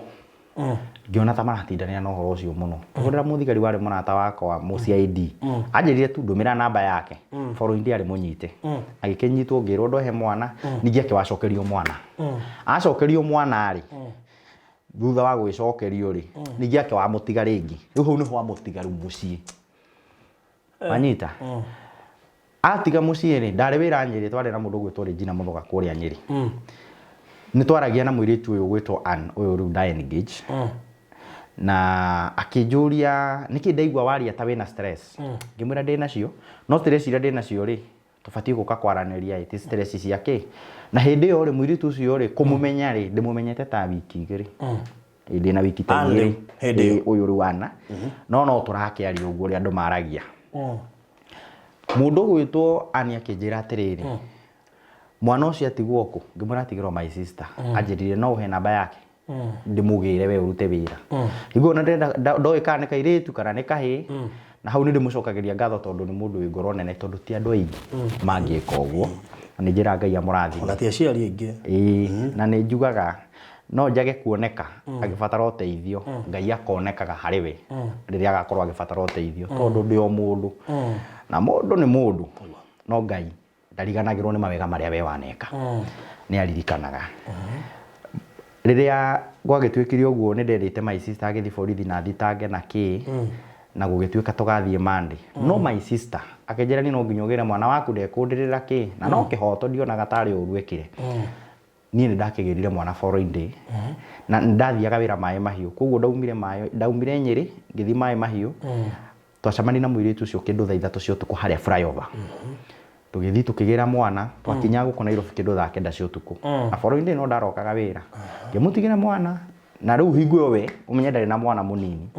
ngĩona ta maratindanĩra na ũhoro ũcio mũno. Ngĩhũrĩra mũthigari warĩ mũrata wakwa mũ CID. Anjĩrire tu ndũmĩra namba yake. Following day arĩ mũnyite. Agĩkĩnyitwo ngĩrwo ndohe mwana, ningĩ akĩwacokerio mwana. Acokerio mwana rĩ, thutha wa gũgĩcokerio rĩ, ningĩ akĩwamũtiga rĩngĩ. Rĩu hau nĩho amũtiga rĩu mũciĩ. Wanyita? Atiga mũciĩ rĩ, ndarĩ wĩra Nyĩrĩ, twarĩ na mũndũ ũgwĩtwo Regina Mũthoga kũrĩa Nyĩrĩ. Nĩ twaragia na mũirĩtu ũyũ ũgwĩtwo Ann, ũyũ rĩu nda engage. Na akĩnjũria nĩkĩ ndaigua waria ta wĩna stress. Ngĩmwĩra ndĩ nacio, no stress iria ndĩ nacio rĩ, tũbatiĩ gũka kwaranĩria ĩ, ti stress cia kĩ. Na hĩndĩ ĩyo rĩ, mũirĩtu ũcio rĩ, kũmũmenya rĩ, ndĩmũmenyete ta wiki igĩrĩ. Ĩ, ndĩ na wiki ta Ann igĩrĩ. rĩu, hĩndĩ ĩyo. Ĩ, ũyũ rĩu Anna. No no tũrakĩaria ũguo ũrĩa andũ maragia. Mũndũ ũgwĩtwo Ann akĩnjĩra atĩrĩrĩ, mwana ũcio atigwo kũ? Ngĩmwĩra atigĩrwo my sister. Anjĩrire no ũhe namba yake ndĩmũgĩre we ũrute wĩra. Niguo ona ndĩrenda ndoĩ kana nĩ kairĩtu kana nĩ kahĩĩ. Na hau nĩ ndĩmũcokagĩria ngatho tondũ nĩ mũndũ wĩ ngoro nene tondũ ti andũ aingĩ mangĩka ũguo. Na nĩ njĩraga Ngai amũrathime. Ona ti aciari aingĩ. Ĩĩ, na nĩ njugaga no njage kuoneka agĩbatara ũteithio, Ngai akonekaga harĩ we rĩrĩa agakorwo agĩbatara ũteithio tondũ ndĩ o mũndũ. Na mũndũ nĩ mũndũ, no Ngai ndariganagĩrwo nĩ mawega marĩa we waneka. Nĩ aririkanaga. Rĩrĩa gwagĩtuĩkire ũguo nĩ nderĩte my sister agĩthiĩ borithi na thitange na kĩ, na gũgĩtuĩka tũgathiĩ Monday. No my sister akĩnjĩra niĩ no nginya ũgĩre mwana waku ndekũndĩrĩra kĩ, na no kĩhoto ndionaga tarĩ ũru ekire. Niĩ nĩ ndakĩgĩrire mwana following day, na nĩ ndathiaga wĩra Maĩ Mahiũ, koguo ndaumire maĩ, ndaumire Nyĩrĩ ngĩthiĩ Maĩ Mahiũ, twacemania na mũirĩtu ũcio kĩndũ thaa ithatũ cia ũtukũ harĩa flyover. Tũgĩthiĩ tũkĩgĩra mwana, twakinya gũkũ Nairobi kĩndũ thaa kenda cia ũtukũ. Na following day no ndarokaga wĩra. Ngĩmũtigĩra mwana, na rĩu hingo ĩyo we, ũmenye ndarĩ na mwana mũnini.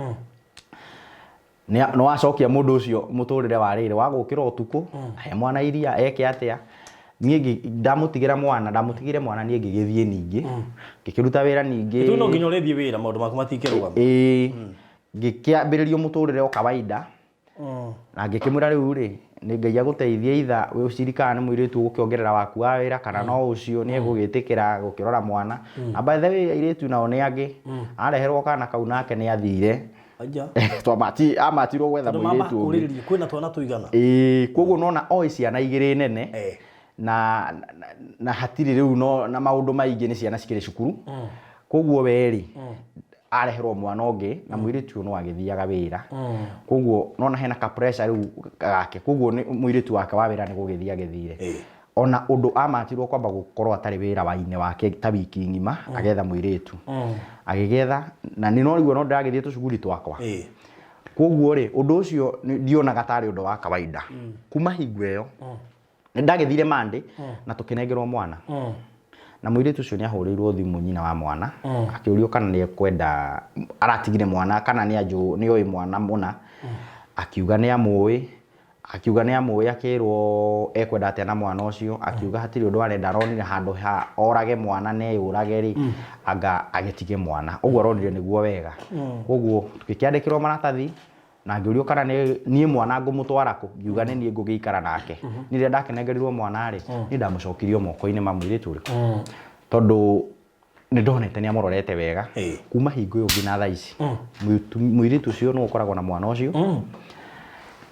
Nĩ wacokia mũndũ ũcio mũtũrĩre wa rĩrĩ, wa gũkĩra ũtukũ, ahe mwana iria, eke atĩa. Niĩ ndamũtigĩra mwana, ndamũtigĩire mwana niĩ ngĩgĩthiĩ ningĩ, ngĩkĩruta wĩra ningĩ. Rĩu no nginya ũrĩthiĩ wĩra maũndũ maku matingĩrũgama. Ĩĩ, ngĩkĩambĩrĩria mũtũrĩre o kawaida. Na ngĩkĩmwĩra rĩu rĩ, nĩ Ngai agũteithie either wĩcirie kana nĩ mũirĩtu ũgũkĩongerera waku wa wĩra kana no ũcio nĩ egũgĩtĩkĩra gũkĩrora mwana. Na by the way airĩtu nao nĩ angĩ, areherwo kana kau nake nĩ athire. Aja. Twamati amatirwo gwetha Tondũ mamba mũirĩtu ũngĩ. kũrĩrĩria kwĩna twana tũigana. Ĩĩ, koguo nona oĩ ciana igĩrĩ nene Eh. na, na, na hatirĩ rĩu no na maũndũ maingĩ nĩ ciana cikĩrĩ cukuru. Koguo we rĩ, areherwo mwana ũngĩ na mũirĩtu ũyũ no agĩthiaga wĩra. Koguo nona hena ka pressure rĩu gake. Koguo nĩ mũirĩtu wake wa wĩra nĩ gũgĩthiĩ agĩthire. Eh. Ona ũndũ amatirwo kwamba gũkorwo atarĩ wĩra wa-inĩ wake ta wiki ng'ima agetha mũirĩtu. Agĩgetha na nĩ no rĩu no ndĩragĩthiĩ tũcuguri twakwa. Eh. Koguo rĩ, ũndũ ũcio ndionaga tarĩ ũndũ wa kawaida. Kuma hingo ĩyo, nĩ ndagĩthire Monday na tũkĩnengerwo mwana. Na mũirĩtu ũcio nĩ ahũrĩirwo thimũ nyina wa mwana, akĩũrio kana nĩ ekwenda aratigire mwana kana nĩ anjũ nĩ oĩ mwana mũna. Akiuga nĩ amũĩ, akiuga nĩ amũĩ akĩrwo ekwenda atĩa na mwana ũcio, akiuga hatirĩ ũndũ arenda aronire handũ ha orage mwana na eyũrage rĩ, anga agĩtige mwana. Ũguo aronire nĩguo wega. Koguo tũgĩkĩandĩkĩrwo maratathi na ngĩũrio kana nĩ niĩ mwana ngũmũtwara kũ, ngiuga nĩ niĩ ngũgĩikara nake. Niĩ rĩrĩa ndakĩnengerirwo mwana rĩ, niĩ ndamũcokirie o moko-inĩ ma mũirĩtu ũrĩkũ. Tondũ nĩ ndonete nĩ amũrorete wega. Kuma hingo ĩyo nginya thaa ici, mũirĩtu ũcio nĩwe ũkoragwo na mwana ũcio.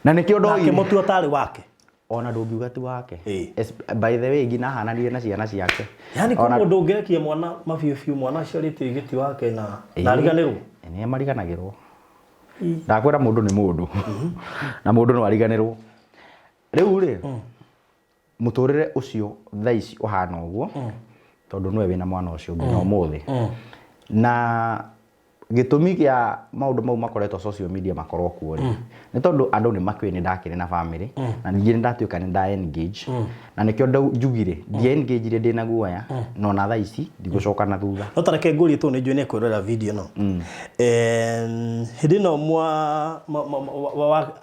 Na nĩkĩo ndoire. Akĩmũtua tarĩ wake. Ona ndũngiuga ti wake. By the way nginya ahananire na ciana ciake. Yaani kwĩ mũndũ ũngĩrekia mwana mabiũ biũ mwana aciarĩte gĩti wake na ariganĩrwo. Nĩ mariganagĩrwo. Ndakwĩra mũndũ nĩ mũndũ. Na mũndũ no ariganĩrwo. Rĩu rĩ, mũtũrĩre ũcio thaa ici ũhana ũguo, tondũ nĩwe wĩna mwana ũcio nginya ũmũthĩ. Na gĩtũmi kĩa maũndũ mau makoretwo social media makorwo kuo rĩ, nĩ tondũ andũ nĩ makĩũĩ nĩ ndakĩrĩ na family, na ningĩ nĩ ndatuĩka nĩ nda engage, na nĩkĩo njugire, ndia engage ndĩna guoya, na ona thaa ici ndigũcoka na thutha. No ta reke ngũrie tondũ nĩ njũĩ nĩ ekwĩrorera video ĩno. Hĩndĩ ĩno mwa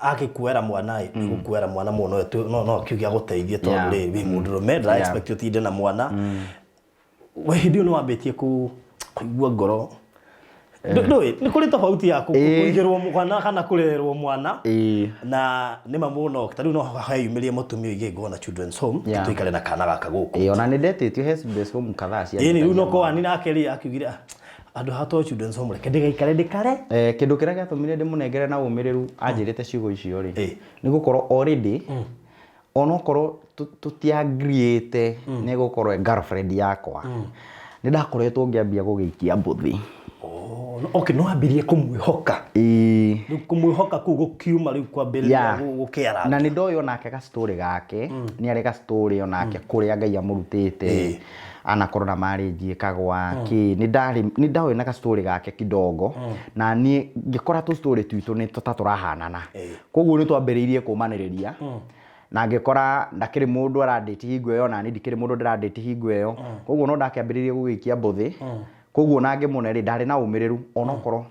agĩkuoera mwana ĩ, gũkuoera mwana mũno no no akiuge agũteithie tondũ rĩ wĩ mũndũrũme ndara expect ũtinde na mwana. We hĩndĩ ĩyo nĩ wambĩtie kũigua ngoro ndũĩ nĩ kũrĩ tofauti ya kũigĩrwo mwana kana kũrererwo mwana na nĩ ma mũno ta rĩu no heyumĩrie mũtumia ũige ngona children's home tũikare na kana gaka gũkũ. Ĩĩ ona nĩ ndetĩtio he children's home kadhaa cia. Ĩĩ rĩu no kwa nake rĩ akiugire andũ hatwo children's home reke ndĩgaikare ndĩkare. Kĩndũ kĩrĩa gĩatũmire ndĩmũnengere na ũmĩrĩru anjĩrĩte ciugo icio rĩ, nĩ gũkorwo already onokorwo tũtiagriĩte nĩ gũkorwo e girlfriend yakwa, nĩ ndakoretwo ngĩambia gũgĩikia mbũthi. Oh, Okay, no ambirie kũmwĩhoka. Ĩĩ. Rĩu kũmwĩhoka kũu gũkiuma rĩu kwambĩrĩria gũkĩara. Na nĩ ndoĩ onake gastory gake, nĩ arĩ gastory onake kũrĩa Ngai amũrutĩte, anakorwo na marriage ĩkagwa kĩ, nĩ ndarĩ nĩ ndoĩ na gastory gake kidogo, na niĩ ngĩkora tũ story twitũ nĩ ta tũrahanana. Koguo nĩ twambĩrĩirie kũmanĩrĩria, na ngĩkora ndakĩrĩ mũndũ arandĩti hingo ĩyo, na niĩ ndikĩrĩ mũndũ ndĩrandĩti hingo ĩyo. Koguo no ndakĩambĩrĩirie gũgĩikia mbũthĩ. Koguo ona ngĩmuona rĩ, ndarĩ na ũmĩrĩru onokorwo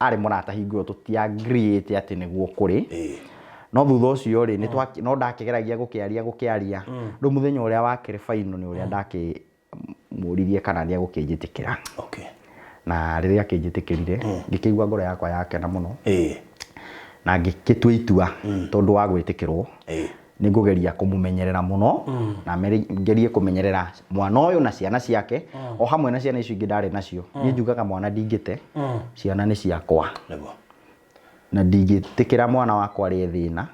arĩ mũrata hingo ĩyo tũtiagriĩte atĩ nĩguo kũrĩ. No thutha ũcio rĩ, no ndakĩgeragia gũkĩaria gũkĩaria. Rĩu mũthenya ũrĩa wakĩrĩ final nĩ ũrĩa ndakĩmũririe kana nĩ egũkĩnjĩtĩkĩra. Na rĩrĩa akĩnjĩtĩkĩrire, ngĩkĩigua ngoro yakwa yakena mũno. Na ngĩgĩtua itua tondũ wa gwĩtĩkĩrwo, nĩ ngũgeria kũmũmenyerera mũno, na ngerie kũmenyerera mwana ũyũ na ciana ciake, o hamwe na ciana icio ingĩ ndarĩ nacio. Niĩ njugaga mwana ndingĩte, ciana nĩ ciakwa. Na ndingĩtĩkĩra mwana wakwa arĩe thĩna.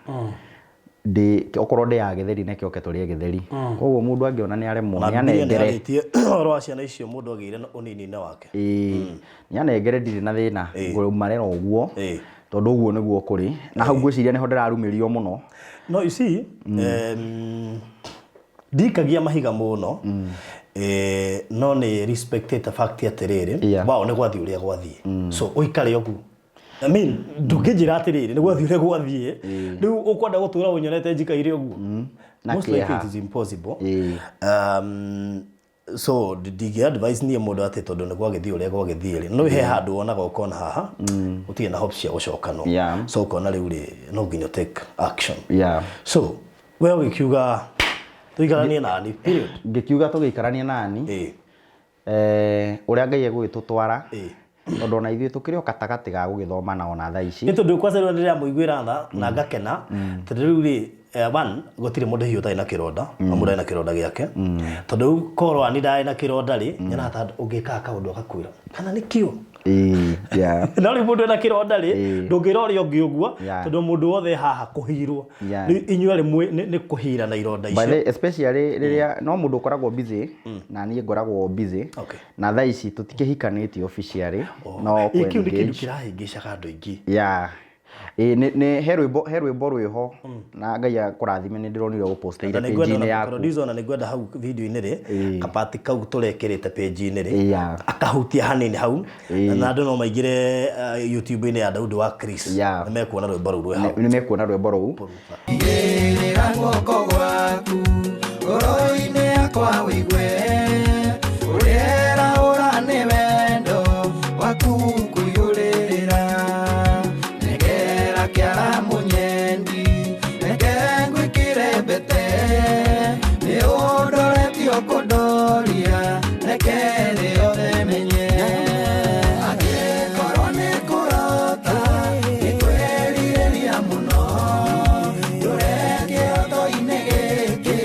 Ndĩ okorwo ndĩaga gĩtheri reke oke tũrĩe gĩtheri. Koguo mũndũ angĩona nĩ aremwo, Na nĩ Bibilia nĩ anengere. yarĩtie ũhoro wa ciana icio mũndũ agĩire ũnini-inĩ wake. Ĩĩ, nĩ anengere ndirĩ na thĩna, ngũmarera ũguo, tondũ ũguo nĩguo kũrĩ. Na hau ngwĩciria nĩho ndĩrarumĩrio mũno. No you see, ndikagia mahiga mũno, no nĩ respectĩte fact atĩrĩrĩ, wao nĩ gwathiĩ ũrĩa gwathiĩ. So ũikare ũguo. I mean, ndũngĩnjĩra atĩrĩrĩ, nĩ gwathiĩ ũrĩa gwathiĩ, rĩu ũkwenda gũtũra ũnyonete njikaire ũguo? Na Most likely kĩeha. it is impossible. So ndingĩ advise niĩ mũndũ atĩ tondũ nĩ gwagĩthiĩ ũrĩa gwagĩthiĩ rĩ, no he handũ wonaga ũkona haha gũtirĩ na hope cia gũcokanwo. So ũkona rĩu rĩ, no nginya take action. So we ũgĩkiuga tũikaranie nani period. Ngĩkiuga tũgĩikaranie nani. Ũrĩa Ngai egũgĩtũtwara, tondũ ona ithuĩ tũkĩrĩ o gatagatĩ ga gũgĩthoma na ona thaa ici. Nĩ tondũ kwanza rĩu nĩndĩramũiguĩra tha na ngakena, tondũ rĩu rĩ, one, gũtirĩ mũndũ hihi ũtarĩ na kĩronda, o mũndũ arĩ na kĩronda gĩake. Tondũ rĩu korwo ani ndarĩ na kĩronda rĩ, nyonaga ta ũngĩkaga kaũndũ agakwĩra, kana nĩkĩo? No rĩu mũndũ ena kĩronda rĩ, ndũngĩra ũrĩa ũngĩ ũguo, tondũ mũndũ wothe haha kũhirwo. Rĩu inyuĩ erĩ nĩ kũhira na ironda By the icio. way, especially rĩrĩa no mũndũ ũkoragwo busy, na niĩ ngoragwo busy. Na thaa ici tũtikĩhikanĩtie officially, no Ĩ, kĩu nĩ kĩndũ kũ-engage. kĩrahĩngĩcaga andũ aingĩ. Ĩĩ, nĩ he rwĩmbo rwĩho na Ngai akũrathime nĩ ndĩronire ũpostĩire Na nĩngwenda page-inĩ ona yaku. producer ona nĩngwenda hau video-inĩ rĩ, kapati kau tũrekĩrĩte page-inĩ rĩ, akahutia hanini hau, na andũ no maingĩre YouTube-inĩ ya Daudi wa Chris, nĩ mekuona rwĩmbo rũu rwĩ hau. Nĩ mekuona rwĩmbo rũu. Igĩrĩra guoko gwaku ngoro-inĩ yakwa ũigue ũrera ũra nĩ wendo waku kũiyũrĩrĩra negera kĩara mũnyendi reke ngwĩkĩre mbete nĩ ũndoretio kũndoria reke thĩ yothe menye angĩkorwo nĩ kũrota nĩ kwĩrirĩria mũno ndũre kĩroto-inĩ gĩkĩ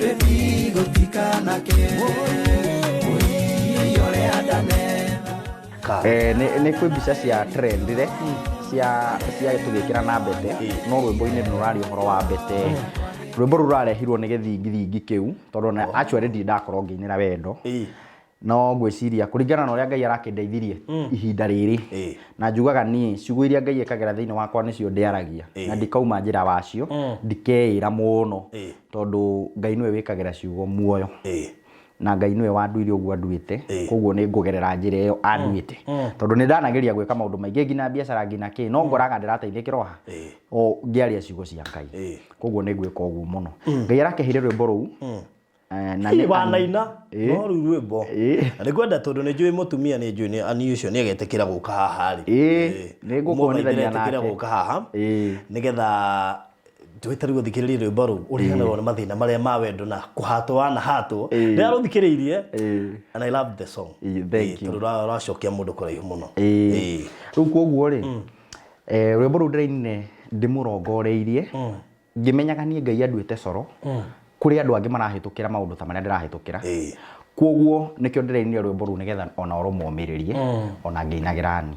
baby gũtikanake ũiye ũrĩa ndanetha. Nĩ kwĩ mbica cia trendire cia tũgĩkĩra na mbete, no rwĩmbo-inĩ nĩ rũraria ũhoro wa mbete. Rwĩmbo rũu rũrarehirwo nĩ gĩthingithingi kĩu, tondũ ona actually ndirĩ ndakorwo ngĩinĩra wendo. No ngwĩciria kũringana na ũrĩa Ngai arakĩndeithirie ihinda rĩrĩ, na njugaga niĩ ciugo iria Ngai ekagĩra thĩinĩ wakwa nĩcio ndĩaragia, na ndikauma njĩra wacio, ndikeĩra mũno, tondũ Ngai nĩwe wĩkagĩra ciugo muoyo. Na Ngai nĩwe wanduire ũguo anduĩte, koguo nĩ ngũgerera njĩra ĩyo anduĩte. Tondũ nĩ ndanageria gwĩka maũndũ maingĩ nginya biacara nginya kĩ, no ngoraga ndĩrateithĩkĩra o ha? O ngĩaria ciugo cia Ngai. Koguo nĩ ngwĩka ũguo mũno. Ngai arakĩheire rwĩmbo rũu. Na Hihi nĩ wanaina? No rĩu rwĩmbo. Na nĩngwenda tondũ nĩ njũĩ mũtumia nĩ njũĩ ani ũcio nĩ agetĩkĩra gũka haha rĩ. Nĩ ngũkuonithania Ũmũthaithe etĩkĩre nake. gũka haha. Nĩgetha twĩte rĩu ũthikĩrĩrie rwĩmbo rũu ũriganĩrwo nĩ mathĩna marĩa ma wendo na kũhatwo wanahatwo. Ndĩrarũthikĩrĩirie. And I love the song. Thank you. Tondũ rũracokia mũndũ kũraihu mũno. Rĩu koguo rĩ, rwĩmbo rũu ndĩrainire ndĩmũrongoreirie, ngĩmenyaga niĩ Ngai anduĩte coro, kũrĩ andũ angĩ marahĩtũkĩra maũndũ ta marĩa ndĩrahĩtũkĩra. Koguo nĩkĩo ndĩrainire rwĩmbo rũu, nĩgetha ona ũrũmũmĩrĩrie ona ngĩinagĩra ni.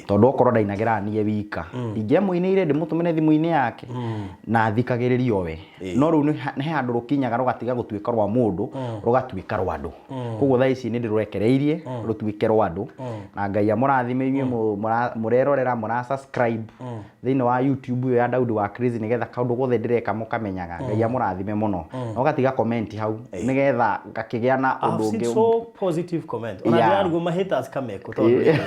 Tondũ okorwo ndainagĩra niĩ wika, ingĩamũinĩire ndĩmũtũmĩre thimũ-inĩ yake na athikagĩrĩrie o we. No rĩu nĩ he handũ rũkinyaga rũgatiga gũtuĩka rwa mũndũ, rũgatuĩka rwa andũ. Koguo thaa ici nĩ ndĩrũrekereirie rũtuĩke rwa andũ, na Ngai amũrathime inyuĩ mũrerorera, mũra subscribe thĩinĩ wa YouTube ĩyo ya Daudi wa Crazy, nĩgetha kaũndũ gothe ndĩreka mũkamenyaga. Ngai amũrathime mũno. Na ũgatiga comment hau nĩgetha ngakĩgĩa na ũndũ I've seen ũngĩ. so positive comment. Ona ndĩrarigwo ma haters kameko tondũ rĩrĩ,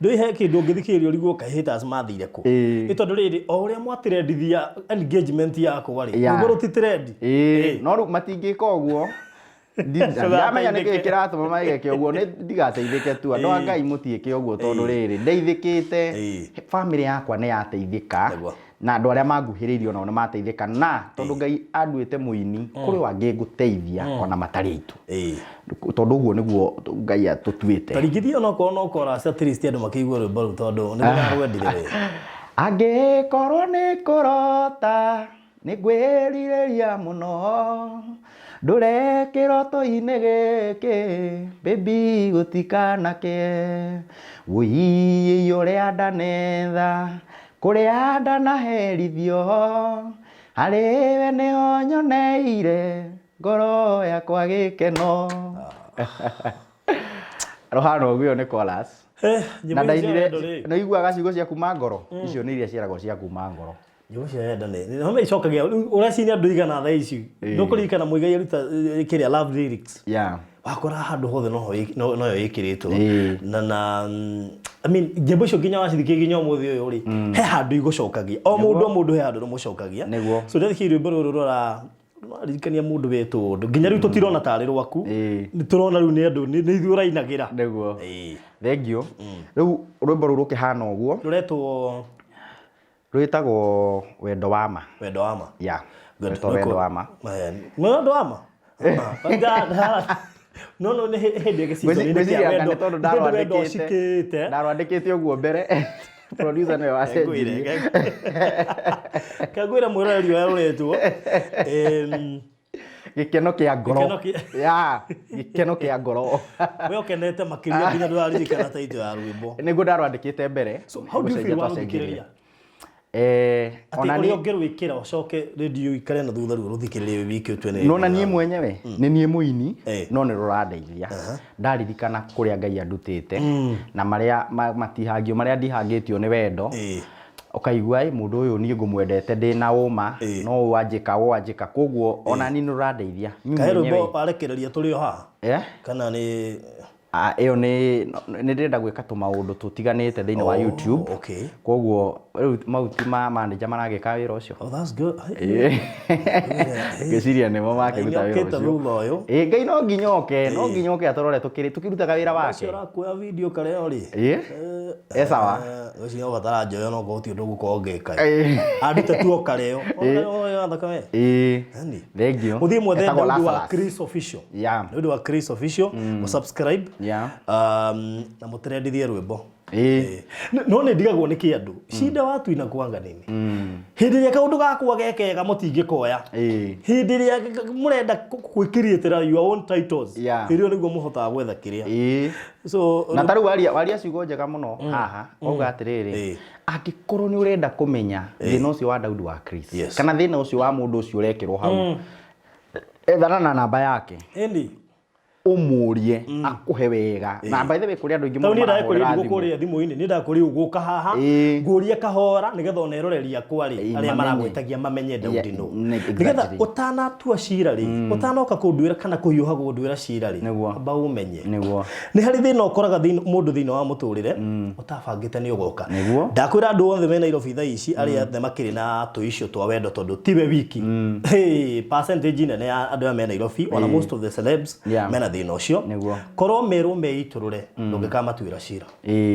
ndũĩ he kĩndũ ũngĩthikĩrĩria ũrigwo kaĩ haters mathire kũ. Nĩ tondũ rĩrĩ, o ũrĩa mwatrendithia engagement yakwa rĩ, rwĩmbo rũtitrend. Ĩĩ, no rĩu matingĩka ũguo. Ndiramenya nĩkĩ kĩratũma mageke ũguo, nĩ ndigateithĩke tu. Andũ a Ngai, mũtiĩke ũguo, tondũ rĩrĩ, ndeithĩkĩte, family yakwa nĩ yateithĩka, na andũ arĩa manguhĩrĩirie onao nĩ mateithĩka, na tondũ Ngai anduĩte mũini, kũrĩ o angĩ ngũteithia ona matarĩ aitũ, tondũ ũguo nĩguo Ngai atũtuĩte. Taringithia onokorwo no chorus, at least andũ makĩigua rwĩmbo rũu, tondũ nĩ ndĩrarwendire we. Angĩkorwo nĩ kũrota, nĩ ngwĩrirĩria mũno, ndũre kĩroto-inĩ gĩkĩ, baby, gũtikanakĩe wũiĩ ũrĩa ndanetha, kũrĩa ndanaherithio, harĩ we nĩho nyoneire ngoro yakwa gĩkeno. Rũhana ũguo, ĩyo nĩ chorus. Nyĩmbo Na ici cia ndainire. wendo rĩ. Nĩ iguaga ciugo cia kuma ngoro, icio nĩ iria ciaragwo cia kuma ngoro. Nyĩmbo cia wendo nĩ home icokagia rĩu ũracinia andũ igana thaa ici. Ndũkũririkana Muigai aruta kĩrĩa, Love Lyrics, wakora handũ hothe noho noyo ĩkĩrĩtwo. Na I mean, nyĩmbo icio nginya wacithikĩrĩria nginya ũmũthĩ ũyũ rĩ, he handũ igũcokagia o mũndũ, o mũndũ he handũ rũmũcokagia. So ndathikĩrĩria rwĩmbo rũrũ, rũra rũraririkania mũndũ wetwo ũndũ nginya rĩu tũtirona tarĩ rwaku. Nĩ tũrona rĩu nĩ andũ, nĩ ithuĩ ũrainagĩra. Nĩguo. Thengiũ. Rĩu rwĩmbo rũu rũkĩhana ũguo. Rũretwo? Rwĩtagwo Wendo wa Ma. Wendo wa Ma. Ya. Good. Rwĩtwo Wendo wa Ma. Wendo wa Ma. No nĩ hĩndĩ ĩngĩ season-inĩ kĩa Ngwĩciria anga wendo. nĩ tondũ Nĩ hĩndĩ wendo ndarwandĩkĩte ũcikĩte. Ndarwandĩkĩte ũguo mbere, producer nĩwe wacenjirie. Kangwĩre mwĩroreri ũrĩa rũretwo. Gĩkeno kĩa ngoro. Ya, Gĩkeno kĩa Ngoro. We ũkenete makĩria nginya ndũraririkana title ya rwĩmbo. Nĩguo, ndarwandĩkĩte mbere. So how do you feel Gũcenjia twacenjirie. warũthikĩrĩria? Atĩ Ona ũrĩa ũngĩrwĩkĩra ũcoke rĩndiũ ikare na thutha rĩu rũthikĩrĩrie wĩ wiki ũtue nĩ Nona niĩ mwenyewe nĩ niĩ mũini, no nĩ rũrandeithia ndaririkana kũrĩa Ngai andutĩte na marĩa matihangio marĩa ndihangĩtio nĩ wendo. Ũkaigua ĩ mũndũ ũyũ niĩ ngũmwendete ndĩ na ũma, no ũũ anjĩka, ũũ anjĩka, koguo ona niĩ nĩ rũrandeithia niĩ Kaĩ mwenyewe. rwĩmbo warekereria tũrĩ o haha? Eh? Kana nĩ Ah, ĩyo nĩ ndĩrenda gwĩka tũmaũndũ tũtiganĩte thĩinĩ wa YouTube. Koguo rĩu mau ti ma manager maragĩka wĩra ũcio. Oh, that's good. Ngwĩciria nĩmo makĩruta wĩra Ngai nĩokĩte ũcio. thutha ũyũ. Ĩĩ, Ngai no nginya oke, no nginya oke atũrore tũkĩrutaga wĩra wake. Ũcio ũrakuoya video karĩa rĩ. Ĩĩ. E sawa. Ũcio ũbatara njoyo no korwo ti ũndũ ũgũkorwo ngĩka. Andute tu o karĩo. O karĩo thaka we. Ĩĩ. Yani. Thank you. Mũthiĩ mwethe Etagwo Daudi wa Lazarus. Chris Official. Yeah. Daudi wa Chris Official. Mũ subscribe. Na mũtrendithie rwĩmbo. No nĩ ndigagwo nĩ kĩ andũ cinda watu inakuanga nini hĩndĩ ĩrĩa kaũndũ gakwa gekega mũtingĩkoya, hĩndĩ ĩrĩa mũrenda gwĩkiriĩtĩra your own titles, hĩndĩ ĩyo nĩguo mũhotaga gwetha kĩrĩa. So Na ta rĩu waria ciugo njega mũno haha, wauga atĩrĩrĩ, angĩkorwo nĩ ũrenda kũmenya thĩna ũcio wa Daudi wa Chris, kana thĩna ũcio wa mũndũ ũcio ũrekĩrwo hau, ethana na namba yake, Ĩndi. Ũmũrie akũhe wega. Na by the way, kũrĩ andũ aingĩ Tondũ mũno niĩ ndagĩkũria, marahũrĩra thimũ. ndigũkũria thimũ-inĩ, niĩ ndakũria ũgũka haha, ngũrie kahora nĩgetha ona eroreri akwa rĩ, arĩa mamenye. Maragwĩtagia mamenye Daudi nũ, nĩgetha ũtanatua cira rĩ, ũtanoka kũnduĩra kana kũhiũha kũnduĩra cira rĩ, amba ũmenye. Nĩ harĩ thĩna ũkoraga mũndũ thĩinĩ wa mũtũrĩre ũtabangĩte nĩ ũgoka. Ndakwĩra andũ othe me Nairobi thaa ici, arĩa othe makĩrĩ na tũicio twa wendo, tondũ tiwe wiki. Hey, percentage nene ya andũ aya me Nairobi, ona most of the celebs mena thĩna ũcio. Korwo merwo meitũrũre, ndũngĩkamatuĩra cira.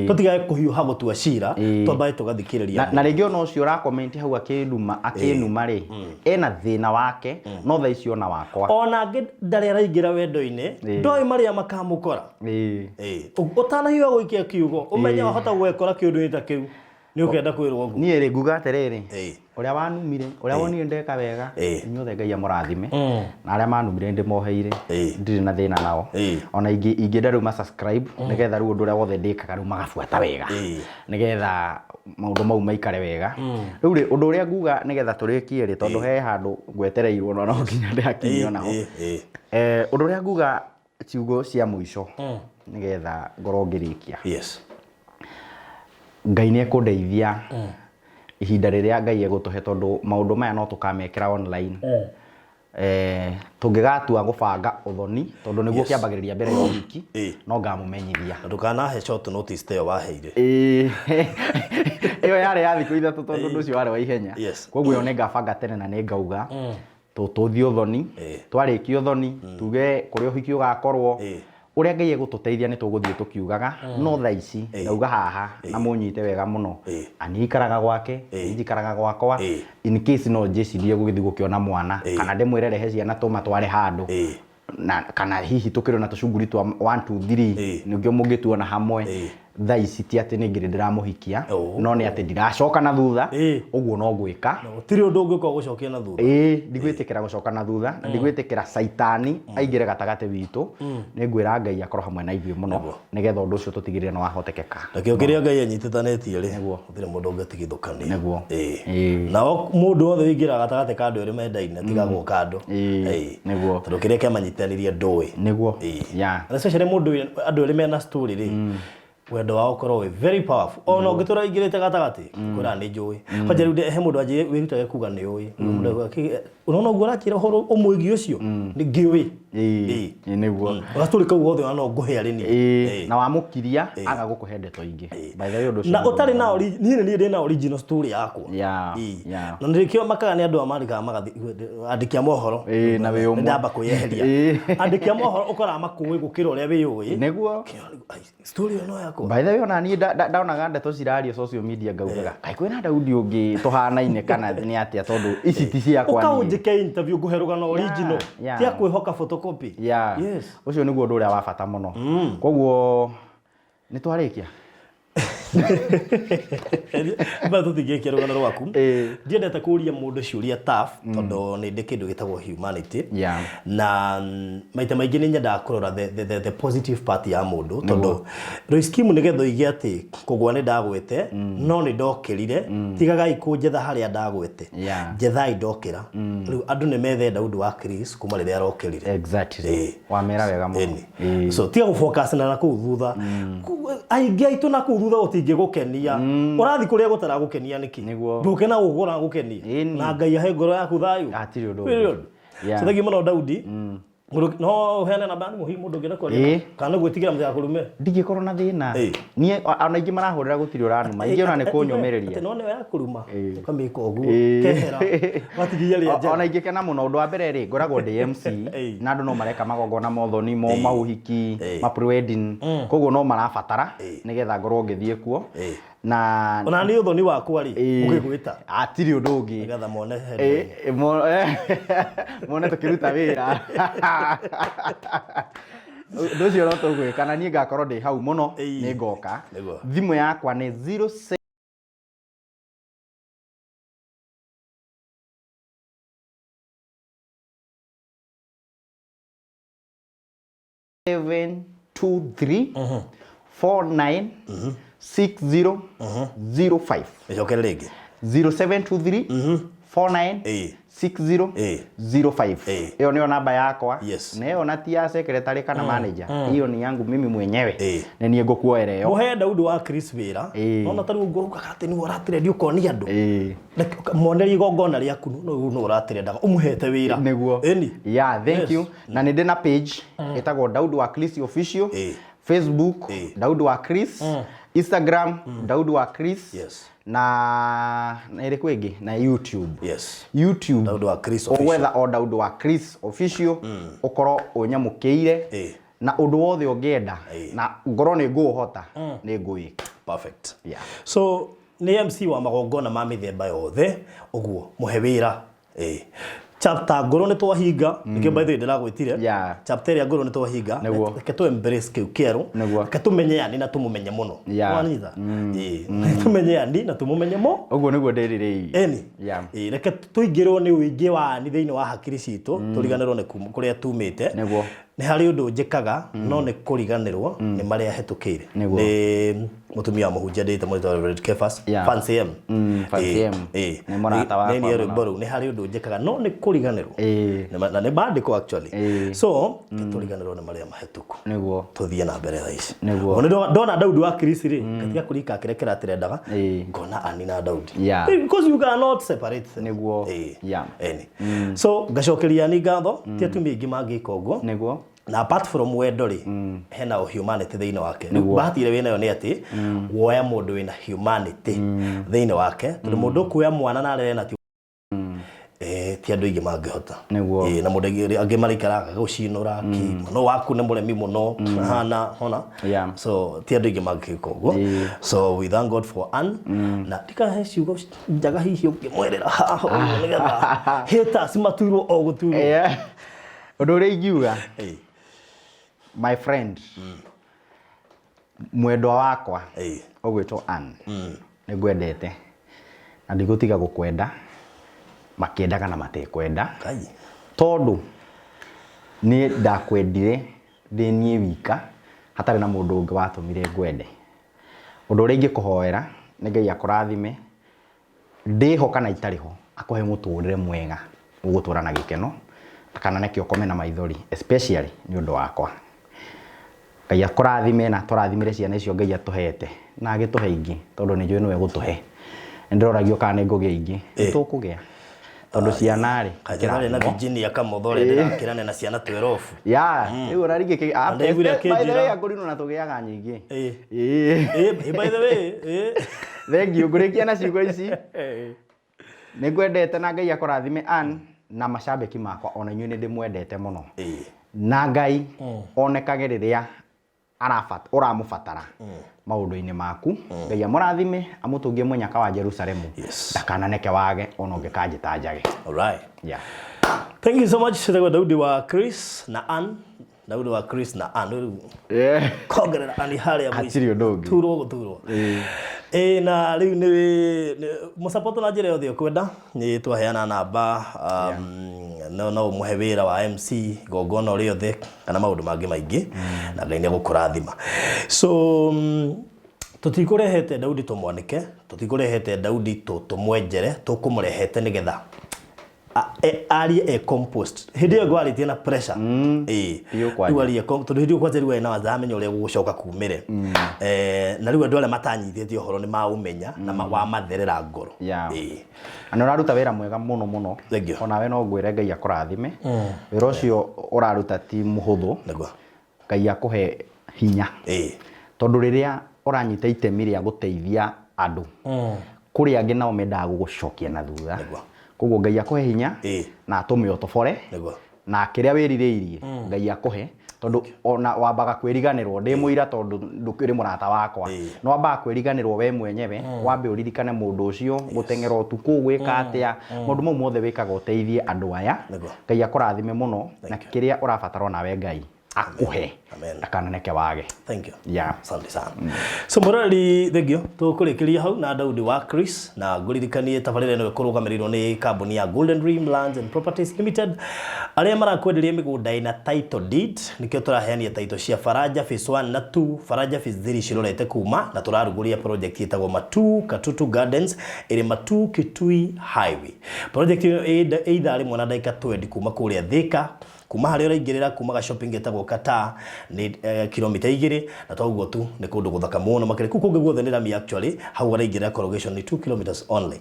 Tũtigage kũhiũha gũtua cira, twambae tũgathikĩrĩria Na rĩngĩ ona ũcio ũrakomenti hau akĩnuma rĩ, ena thĩna wake, no thaa ici ona wakwa. Ona angĩ ndarĩ araingĩra wendo-inĩ, ndoĩ marĩa makamũkora. Ũtanahiũha gũikia kiugo, ũmenye wahota gwekora kĩũndũ-inĩ ta kĩu. Nĩ ũkenda kwĩrwo ũguo. Niĩ rĩ nguga atĩrĩrĩ, Ĩĩ. ũrĩa wanumire, ũrĩa wonire ndeka wega, Ĩĩ. inyuothe Ngai amũrathime. Na arĩa manumire nĩndĩmoheire, Ĩĩ. ndirĩ na thĩna nao. Ĩĩ. Ona ingĩenda rĩu ma subscribe, nĩgetha rĩu ũndũ ũrĩa wothe ndĩkaga rĩu magabuata wega. Ĩĩ. Nĩgetha maũndũ mau maikare wega. Rĩu rĩ, ũndũ ũrĩa nguga nĩgetha tũrĩkie rĩ, tondũ he handũ ngwetereirwo na no nginya ndĩhakinyie onaho. Ĩĩ, ĩĩ. Ũndũ ũrĩa nguga ciugo cia mũico, nĩgetha ngorwo ngĩrĩkia. Yes. Ngai nĩ ekũndeithia ihinda rĩrĩa Ngai egũtũhe tondũ maũndũ maya no tũkamekĩra online. Tũngĩgatua gũbanga ũthoni tondũ nĩguo kĩambagĩrĩria mbere ya ũhiki, no ngamũmenyithia. Na ndũkanahe short notice ta ĩyo waheire. Ĩĩ. Ĩyo yarĩ ya thikũ 3 tondũ ũndũ ũcio warĩ wa ihenya. Yes. Koguo ĩyo nĩ ngabanga tene na nĩ ngauga tũthiĩ ũthoni, twarĩkia ũthoni tuge kũrĩa ũhiki ũgakorwo, ũrĩa Ngai egũtũteithia nĩ tũgũthiĩ tũkiugaga, no thaa ici ndauga haha na mũnyite wega mũno, ani ikaraga gwake, niĩ njikaraga gwakwa, in case no njĩcirie gũgĩthiĩ gũkĩona mwana, kana ndĩmwĩre rehe ciana tũmatware handũ, na kana hihi tũkĩrĩ na tũcunguri twa 1 2 3 nĩkĩo mũngĩtuona hamwe. Thaa ici ti atĩ nĩ ngĩrĩ ndĩramũhikia, no nĩ atĩ ndiracoka na thutha, ũguo no ngwĩka. Gũtirĩ ũndũ ũngĩũka ũgũcokia na thutha. Ĩĩ, ndigwĩtĩkĩra gũcoka na thutha, na ndigwĩtĩkĩra caitani aingĩre gatagatĩ witũ. Nĩ ngwĩra Ngai akorwo hamwe na ithuĩ mũno, nĩgetha ũndũ ũcio tũtigĩrĩre nĩ wahotekeka. Nakĩo kĩrĩa Ngai anyitithanĩtie rĩ, gũtirĩ mũndũ ũngĩtigithũkania. Nĩguo. Ĩĩ. Nao mũndũ wothe ũingĩraga gatagatĩ ka andũ erĩ mendaine atigagwo kando. Ĩĩ, nĩguo. Tondũ kĩrĩa kĩamanyitithanirie ndũĩ. Nĩguo. Ĩĩ. Yeah. And especially mũndũ andũ erĩ mena story rĩ, wendo wao ũkorwo wĩ very powerful. Ona ũngĩtũra ũingĩrĩte gatagatĩ, kwĩraga nĩ njũĩ. Kwanja rĩu he mũndũ anjĩrire wĩrutage kuga nĩ ũĩ. Mũndũ auga, "Ũrona ũguo ũranjĩra ũhoro ũmwĩgiĩ ũcio? Nĩ ngĩũĩ." Ĩĩ, ĩĩ, nĩguo. Gastory kau gothe ona no ngũhe arĩ niĩ. Ĩĩ, na wamũkiria aga gũkũhe ndeto ingĩ. By the way, ũndũ ũcio Na nĩ ũndũ ũtarĩ na mwega. niĩ nĩ niĩ ndĩ na original story yakwa. Yeah, yeah. Na nĩkĩo makaga nĩ andũ a mandĩkaga magathi andĩki a mohoro. Ĩĩ, na wĩ ũmwe. Nĩndamba kwĩyeheria. Ĩĩ. Andĩki a mohoro ũkoraga makũĩ gũkĩra ũrĩa wĩyũĩ. Nĩguo. Story ĩyo no yakwa. By the way, ona niĩ ndaonaga ndeto cirario social media ngaugaga, kaĩ kwĩna Daudi ũngĩ tũhanaine kana nĩ atĩa, tondũ ici ti ciakwa Ũka niĩ. ũnjĩke interview ngũhe rũgano original. Yeah. Tia kwĩhoka photocopy. Yeah. Yes. Ũcio nĩguo ũndũ ũrĩa wa bata mũno. Koguo nĩ twarĩkia. Ba tũtingĩkia rũgano rwaku. Ĩĩ. Ndiendete kũria mũndũ ciũria tough tondũ nĩ ndĩ kĩndũ gĩtagwo humanity. Yeah. Na maita maingĩ nĩ nyendaga kũrora the positive part ya mũndũ tondũ Royce Kim nĩgetha ũige atĩ kũgwa nĩ ndagwete no nĩ ndokĩrire, tigagai kũnjetha harĩa ndagwete. Yeah. Njethai ndokĩra. Rĩu andũ nĩ methe Daudi wa Chris kuma rĩrĩa arokĩrire. Exactly. Ĩĩ. Wamera wega mũno. Ĩni. Ĩĩ. So tiga gũ-focus na nakũu thutha. Aingĩ aitũ nakũu thutha gũtingĩgũkenia. Ũrathiĩ kũrĩa gũtaragũkenia nĩkĩ? Nĩguo. Ndũke na gũkũ kũragũkenia. Ĩni. Na Ngai ahe ngoro yaku thayũ. Hatirĩ ũndũ ũngĩ. Period. Yeah. So thengiũ mũno Daudi. Mũndũ no ũheane namba ya thimũ hihi mũndũ ũngĩenda kwaria? Ĩĩ. Kana nĩ gwĩtigĩra mũtigakũrume? Ndingĩkorwo na thĩna. Ĩĩ. Niĩ ona aingĩ marahũrĩra gũtirĩ ũranuma. Aingĩ ona nĩ kũnyũmĩrĩria. Atĩ no nĩyo ya kũruma. Ũkamĩka ũguo. Ĩĩ. Kehera. Ũgatigia ĩrĩa njega. Ona ingĩkena mũno ũndũ wa mbere rĩ, ngoragwo ndĩ MC Ĩĩ. na andũ no mareka magongona ma ũthoni, mo maũhiki, Ĩĩ. ma pre-wedding. Koguo no marabatara Ĩĩ. nĩgetha ngorwo ngĩthiĩ kuo. Ĩĩ. Na Ona niĩ ũthoni wakwa rĩ, Ĩĩ. ũgĩgwĩta. Hatirĩ ũndũ ũngĩ. Nĩgetha mone headline. Ĩĩ, mone tũkĩruta wĩra. Ũndũ ũcio no tũgwĩka na niĩ ngakorwo ndĩ hau mũno, Ĩĩ. nĩ ngoka. Nĩguo. Thimũ yakwa nĩ zero seven two three 4 9 6 0 0 5. Ĩcokere rĩngĩ. 0723 49 Ĩĩ. 60 Ĩĩ. 05. Ĩĩ. Ĩyo nĩyo namba yakwa. Yes. Na ĩyo na ti ya secretary kana manager, hiyo ni yangu mimi mwenyewe. Ĩĩ. Nĩ niĩ ngũkuoera ĩyo. Mũhe Daudi wa Chris wĩra. Ĩĩ. Nona ta rĩu ũguo ugaga atĩ nĩwe ũratrendia ũkonia andũ. Ĩĩ. Mwonerie igongona rĩaku no no ũratrendaga ũmũhete wĩra. Nĩguo. Ĩni. Yeah, thank Yes. you. Na nĩ ndĩ na page ĩtagwo Daudi wa Chris official. Ĩĩ. Facebook Ĩĩ. Daudi wa Chris, Instagram Daudi wa Chris. Yes. Na na ĩrĩkũ ĩngĩ, na YouTube. Yes. YouTube Daudi wa Chris official. Ũgwetha o Daudi wa Chris official, ũkorwo ũnyamũkĩire Ĩĩ. na ũndũ wothe ũngĩenda Ĩĩ. na ngorwo nĩ ngũũhota nĩ ngũwĩka. Perfect. Yeah. So nĩ MC wa magongona ma mĩthemba yothe ũguo mũhe wĩra. Ĩĩ. Chapter ngũrũ nĩ twahinga, nĩkĩo by the way ndĩragwĩtire. Chapter ĩrĩa ngũrũ nĩ twahinga. Reke tũ embrace kĩu kĩerũ. Reke tũmenye Ani na tũmũmenye mũno. Wanyita? Ĩĩ. Tũmenye Ani na tũmũmenye mo. Ũguo nĩguo ndĩrirĩirie. Ĩni. Ĩĩ, reke tũingĩrwo nĩ ũingĩ wa Ani thĩinĩ wa hakiri citũ, tũriganĩrwo nĩ kũrĩa tumĩte. Nĩ harĩ ũndũ njĩkaga no nĩ kũriganĩrwo nĩ marĩa hetũkĩire. Nĩ mũtumia wa mũhunjia ndĩte mũrĩtwa Reverend Kefas. Fancy M. Fancy M. Nĩ mũrata wakwa Nĩ mũno. rwĩmbo rũu nĩ harĩ ũndũ njĩkaga no nĩ kũriganĩrwo. Na nĩ mandĩko actually. So tũriganĩrwo nĩ marĩa mahĩtũku. Tũthiĩ na mbere thaa ici. Ona ndona Daudi wa Kirisi rĩ, ngatiga kũrika kĩrĩa kĩratirendaga, ngona Ani na Daudi. Because you cannot separate them. Ĩni. So ngacokeria Ani ngatho, ti atumia aingĩ mangĩka ũguo. Na apart from wendo rĩ, hena humanity thĩinĩ wake. Rĩu bahati ĩrĩa wĩnayo nĩ atĩ woya mũndũ wĩna humanity thĩinĩ wake, tondũ mũndũ ũkuoya mwana na arere na ti ti andũ aingĩ mangĩhota. Na mũndũ angĩ maraikara agagũcinũra kĩ no waku nĩ mũremi mũno hana hona. So ti andũ aingĩ mangĩka ũguo. So we thank God for Ann. Na ndikahe ciugo njaga hihi ũngĩmwerĩra haha ũguo nĩgetha haters maturwo o gũturwo. Ũndũ ũrĩa ingiuga, my friend, mwendwa wakwa ũgwĩtwo Ann, nĩ ngwendete na ndigũtiga gũkwenda makĩenda kana matekwenda, tondũ niĩ ndakwendire ndĩ niĩ wika hatarĩ na mũndũ ũngĩ watũmire ngwende. Ũndũ ũrĩa ingĩkũhoera nĩ Ngai akũrathime, ndĩho kana itarĩ ho, akũhe mũtũrĩre mwega ũgũtũra na gĩkeno, ndakanareke ũkome na maithori especially nĩ ũndũ wakwa. Ngai akũrathime na atũrathimĩre ciana icio Ngai atũhete na agĩtũhe ingĩ tondũ nĩ njũĩ nĩwe ũgũtũhe. Nĩ ndĩroragio kana nĩ ngũgĩa ingĩ, nĩ tũkũgĩa tondũ ciana rĩ, Kanjũra na Virginia Kamotho ũrĩa ndĩrakĩrane na ciana 12. Ya, rĩu ona rĩngĩ Na ndaiguire by the way akĩnjĩra. Akũrinũ na tũgĩaga nyingĩ. By the way, Thank you. Ngũrĩkia na ciugo ici. Nĩ ngwendete na Ngai akũrathime Ann na macambĩki makwa ona inyuĩ nĩ ndĩmwendete mũno. Na Ngai onekage rĩrĩa ũramũbatara maũndũ-inĩ maku. Ngai amũrathime, amũtũngie mũnyaka wa Jerusalemu. Ndakananeke wage ona ũngĩkanjĩta njage. All right. Thank you so much. Ciĩtagwo Daudi wa Chris na Ann. Daudi wa Chris na Ann. Rĩu kongerera Ann harĩa mũico. Hatirĩ ũndũ ũngĩ. Turwo gũturwo. Na rĩu nĩ mũsupport na njĩra yothe ũkwenda. Nĩ twaheana namba, no ũmũhe wĩra wa MC igongona rĩothe kana maũndũ mangĩ maingĩ, na Ngai nĩ egũkũrathima. So tũtikũrehete Daudi tũmwanĩke, tũtikũrehete Daudi tũmwenjere, tũkũmũrehete nĩgetha arie e compost. Hĩndĩ ĩyo ngwarĩtie na pressure. Biũ kwanja. Rĩu arie tondũ hĩndĩ ĩyo kwanja rĩu arĩ na wanja ũrĩa gũgũcoka kumĩre. Na rĩu andũ arĩa matanyitĩte ũhoro nĩ maũmenya na wamatherera ngoro. Na nĩ ũraruta wĩra mwega mũno mũno. Thank you. Onawe no ngwĩre Ngai akũrathime. Wĩra ũcio ũraruta ti mũhũthũ. Ngai akũhe hinya. Tondũ rĩrĩa ũranyita itemi rĩa gũteithia andũ, kũrĩ angĩ nao mendaga gũgũcokia na thutha. Koguo Ngai akũhe hinya na atũme ũtobore na kĩrĩa wĩrirĩirie Ngai akũhe, tondũ ona wambaga kwĩriganĩrwo, ndĩ mũira tondũ ndũkĩrĩ mũrata wakwa, nĩ wambaga kwĩriganĩrwo we mwenyewe, wambe ũririkane mũndũ ũcio, gũteng'era ũtukũ, gwĩka atĩa, maũndũ mau mothe wĩkaga ũteithie andũ aya. Ngai akũrathime mũno na kĩrĩa ũrabatara onawe Ngai akũhe, ndakananeke wage. Thank you. Asante sana. So mũroreri, thank you. Tũkũrĩkĩria hau na Daudi wa Chris, na ngũririkanie tabarĩra ĩno ĩkũrũgamĩrĩirwo nĩ kambuni ya Golden Dream Lands and Properties Limited, arĩa marakwenderia mĩgũnda ĩna title deed. Nĩkĩo tũraheania title cia Faraja Phase 1 na 2, Faraja Phase 3 cirorete kuma, na tũrarugũria project ĩtagwo Matuu Katutu Gardens ĩrĩ Matuu Kitui Highway. Project ĩno ĩ ithaa rĩmwe na ndagĩka 20 kuma kũrĩa Thika, kuma harĩa ũraingĩrĩra kuma ga shopping getagwo Qatar nĩ kilomita 2, na toguo tu nĩ kũndũ gũthaka mũno makĩria. Kũu kũngĩ guothe nĩ rami actually, hau ũraingĩrĩra corrugation nĩ 2 kilometers only.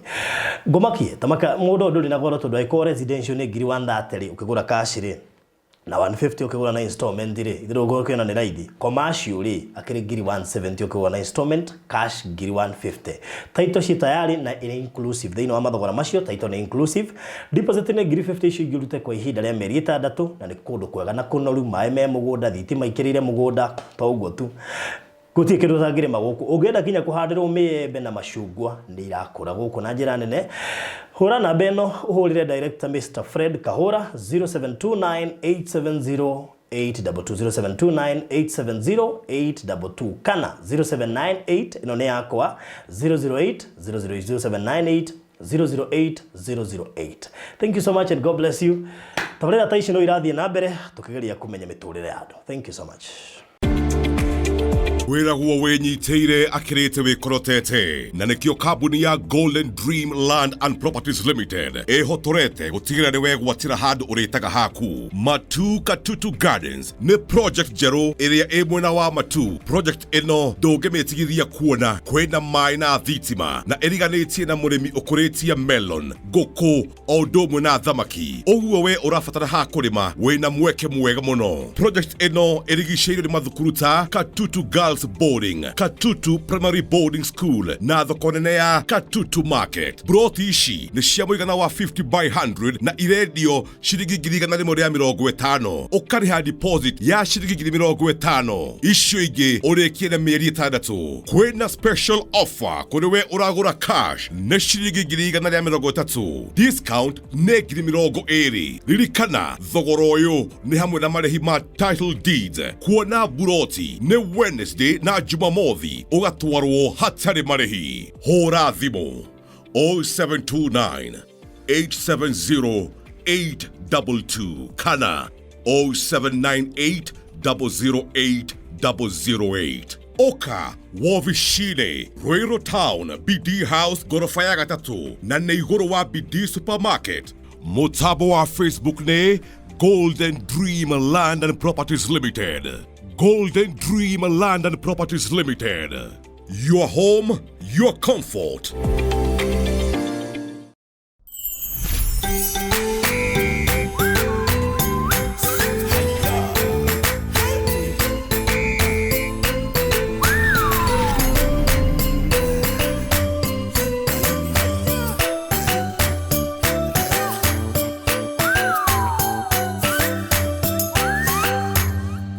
Ngũmakie tamaka mũndũ ũyũ ndũrĩ na goro, tondũ angĩkorwo residential nĩ ngiri 130 rĩ, ũkĩgũra cash rĩ, na 150 ũkĩgũra na installment rĩ, itherũ ũguo ũkĩona nĩ raithi. Commercial rĩ, akĩrĩ ngiri 170 ũkĩgũra na installment, cash ngiri 150. Title ciĩ tayari na ĩrĩ inclusive thĩinĩ wa mathogora macio, title nĩ inclusive. Deposit nĩ ngiri 50 icio ingĩ ũrute kwa ihinda rĩa mĩeri 6, na nĩ kũndũ kwega na kũnoru, maĩ me mũgũnda, thitima ikĩrĩire mũgũnda, to ũguo tu. Gũtirĩ kĩndũ ũtangĩrĩma gũkũ. Ũngĩenda nginya kũhandĩrwo mĩembe na macungwa nĩ irakũra gũkũ na njĩra nene. Hũra namba ĩno ũhũrĩre director Mr. Fred Kahũra 0729 870 822, 0729 870 822 kana 0798, ĩno nĩ yakwa, 008 008, 0798 008 008. Thank you so much and God bless you. Tabarĩra ta ici no irathiĩ na mbere tũkĩgeria kũmenya mĩtũrĩre ya andũ. Thank you so much. Wĩragwo wĩnyitĩire akĩrĩte wĩkorotete, na nĩkĩo kambuni ya Golden Dream Land and Properties Limited ĩhotorete gũtigĩrĩra nĩ wegwatĩra handũ ũrĩtaga haku. Matu Katutu Gardens nĩ project njerũ ĩrĩa ĩ mwena wa Matu. Project ĩno ndũngĩmĩtigithia kuona kwĩna maĩ na thitima, na ĩriganĩtie na mũrĩmi ũkũrĩtie melon, ngũkũ o ũndũ ũmwe na thamaki. Ũguo we ũrabatara ha kũrĩma, wĩna mweke mwega mũno. Project ĩno ĩrigicĩirio nĩ mathukuru ta Katutu Girls Boarding, Katutu Primary Boarding School na thoko nene ya Katutu Market. Broti ici nĩ cia mũigana wa 50 by 100 na irendio ciringi 150,000. Ũkarĩha deposit ya ciringi 50,000, icio ingĩ ũrĩkie na mĩeri 6. Kwĩna special offer kũrĩ we ũragũra cash, nĩ ciringi 130,000, discount nĩ 20,000. Ririkana thogora ũyũ nĩ hamwe na marĩhi ma title deeds. Kuona buroti nĩ Wednesday na Jumamothi, ũgatwarwo hatarĩ marĩhi. Hũra thimũ 0729 870 822 kana 0798 008 008. Oka wovicine Ruiru Town, BD House, gorofa ya gatatũ, na nĩ igũrũ wa BD Supermarket. Mũtambo wa Facebook nĩ Golden Dream Land and Properties Limited. Golden Dream Land and Properties Limited, your home, your comfort.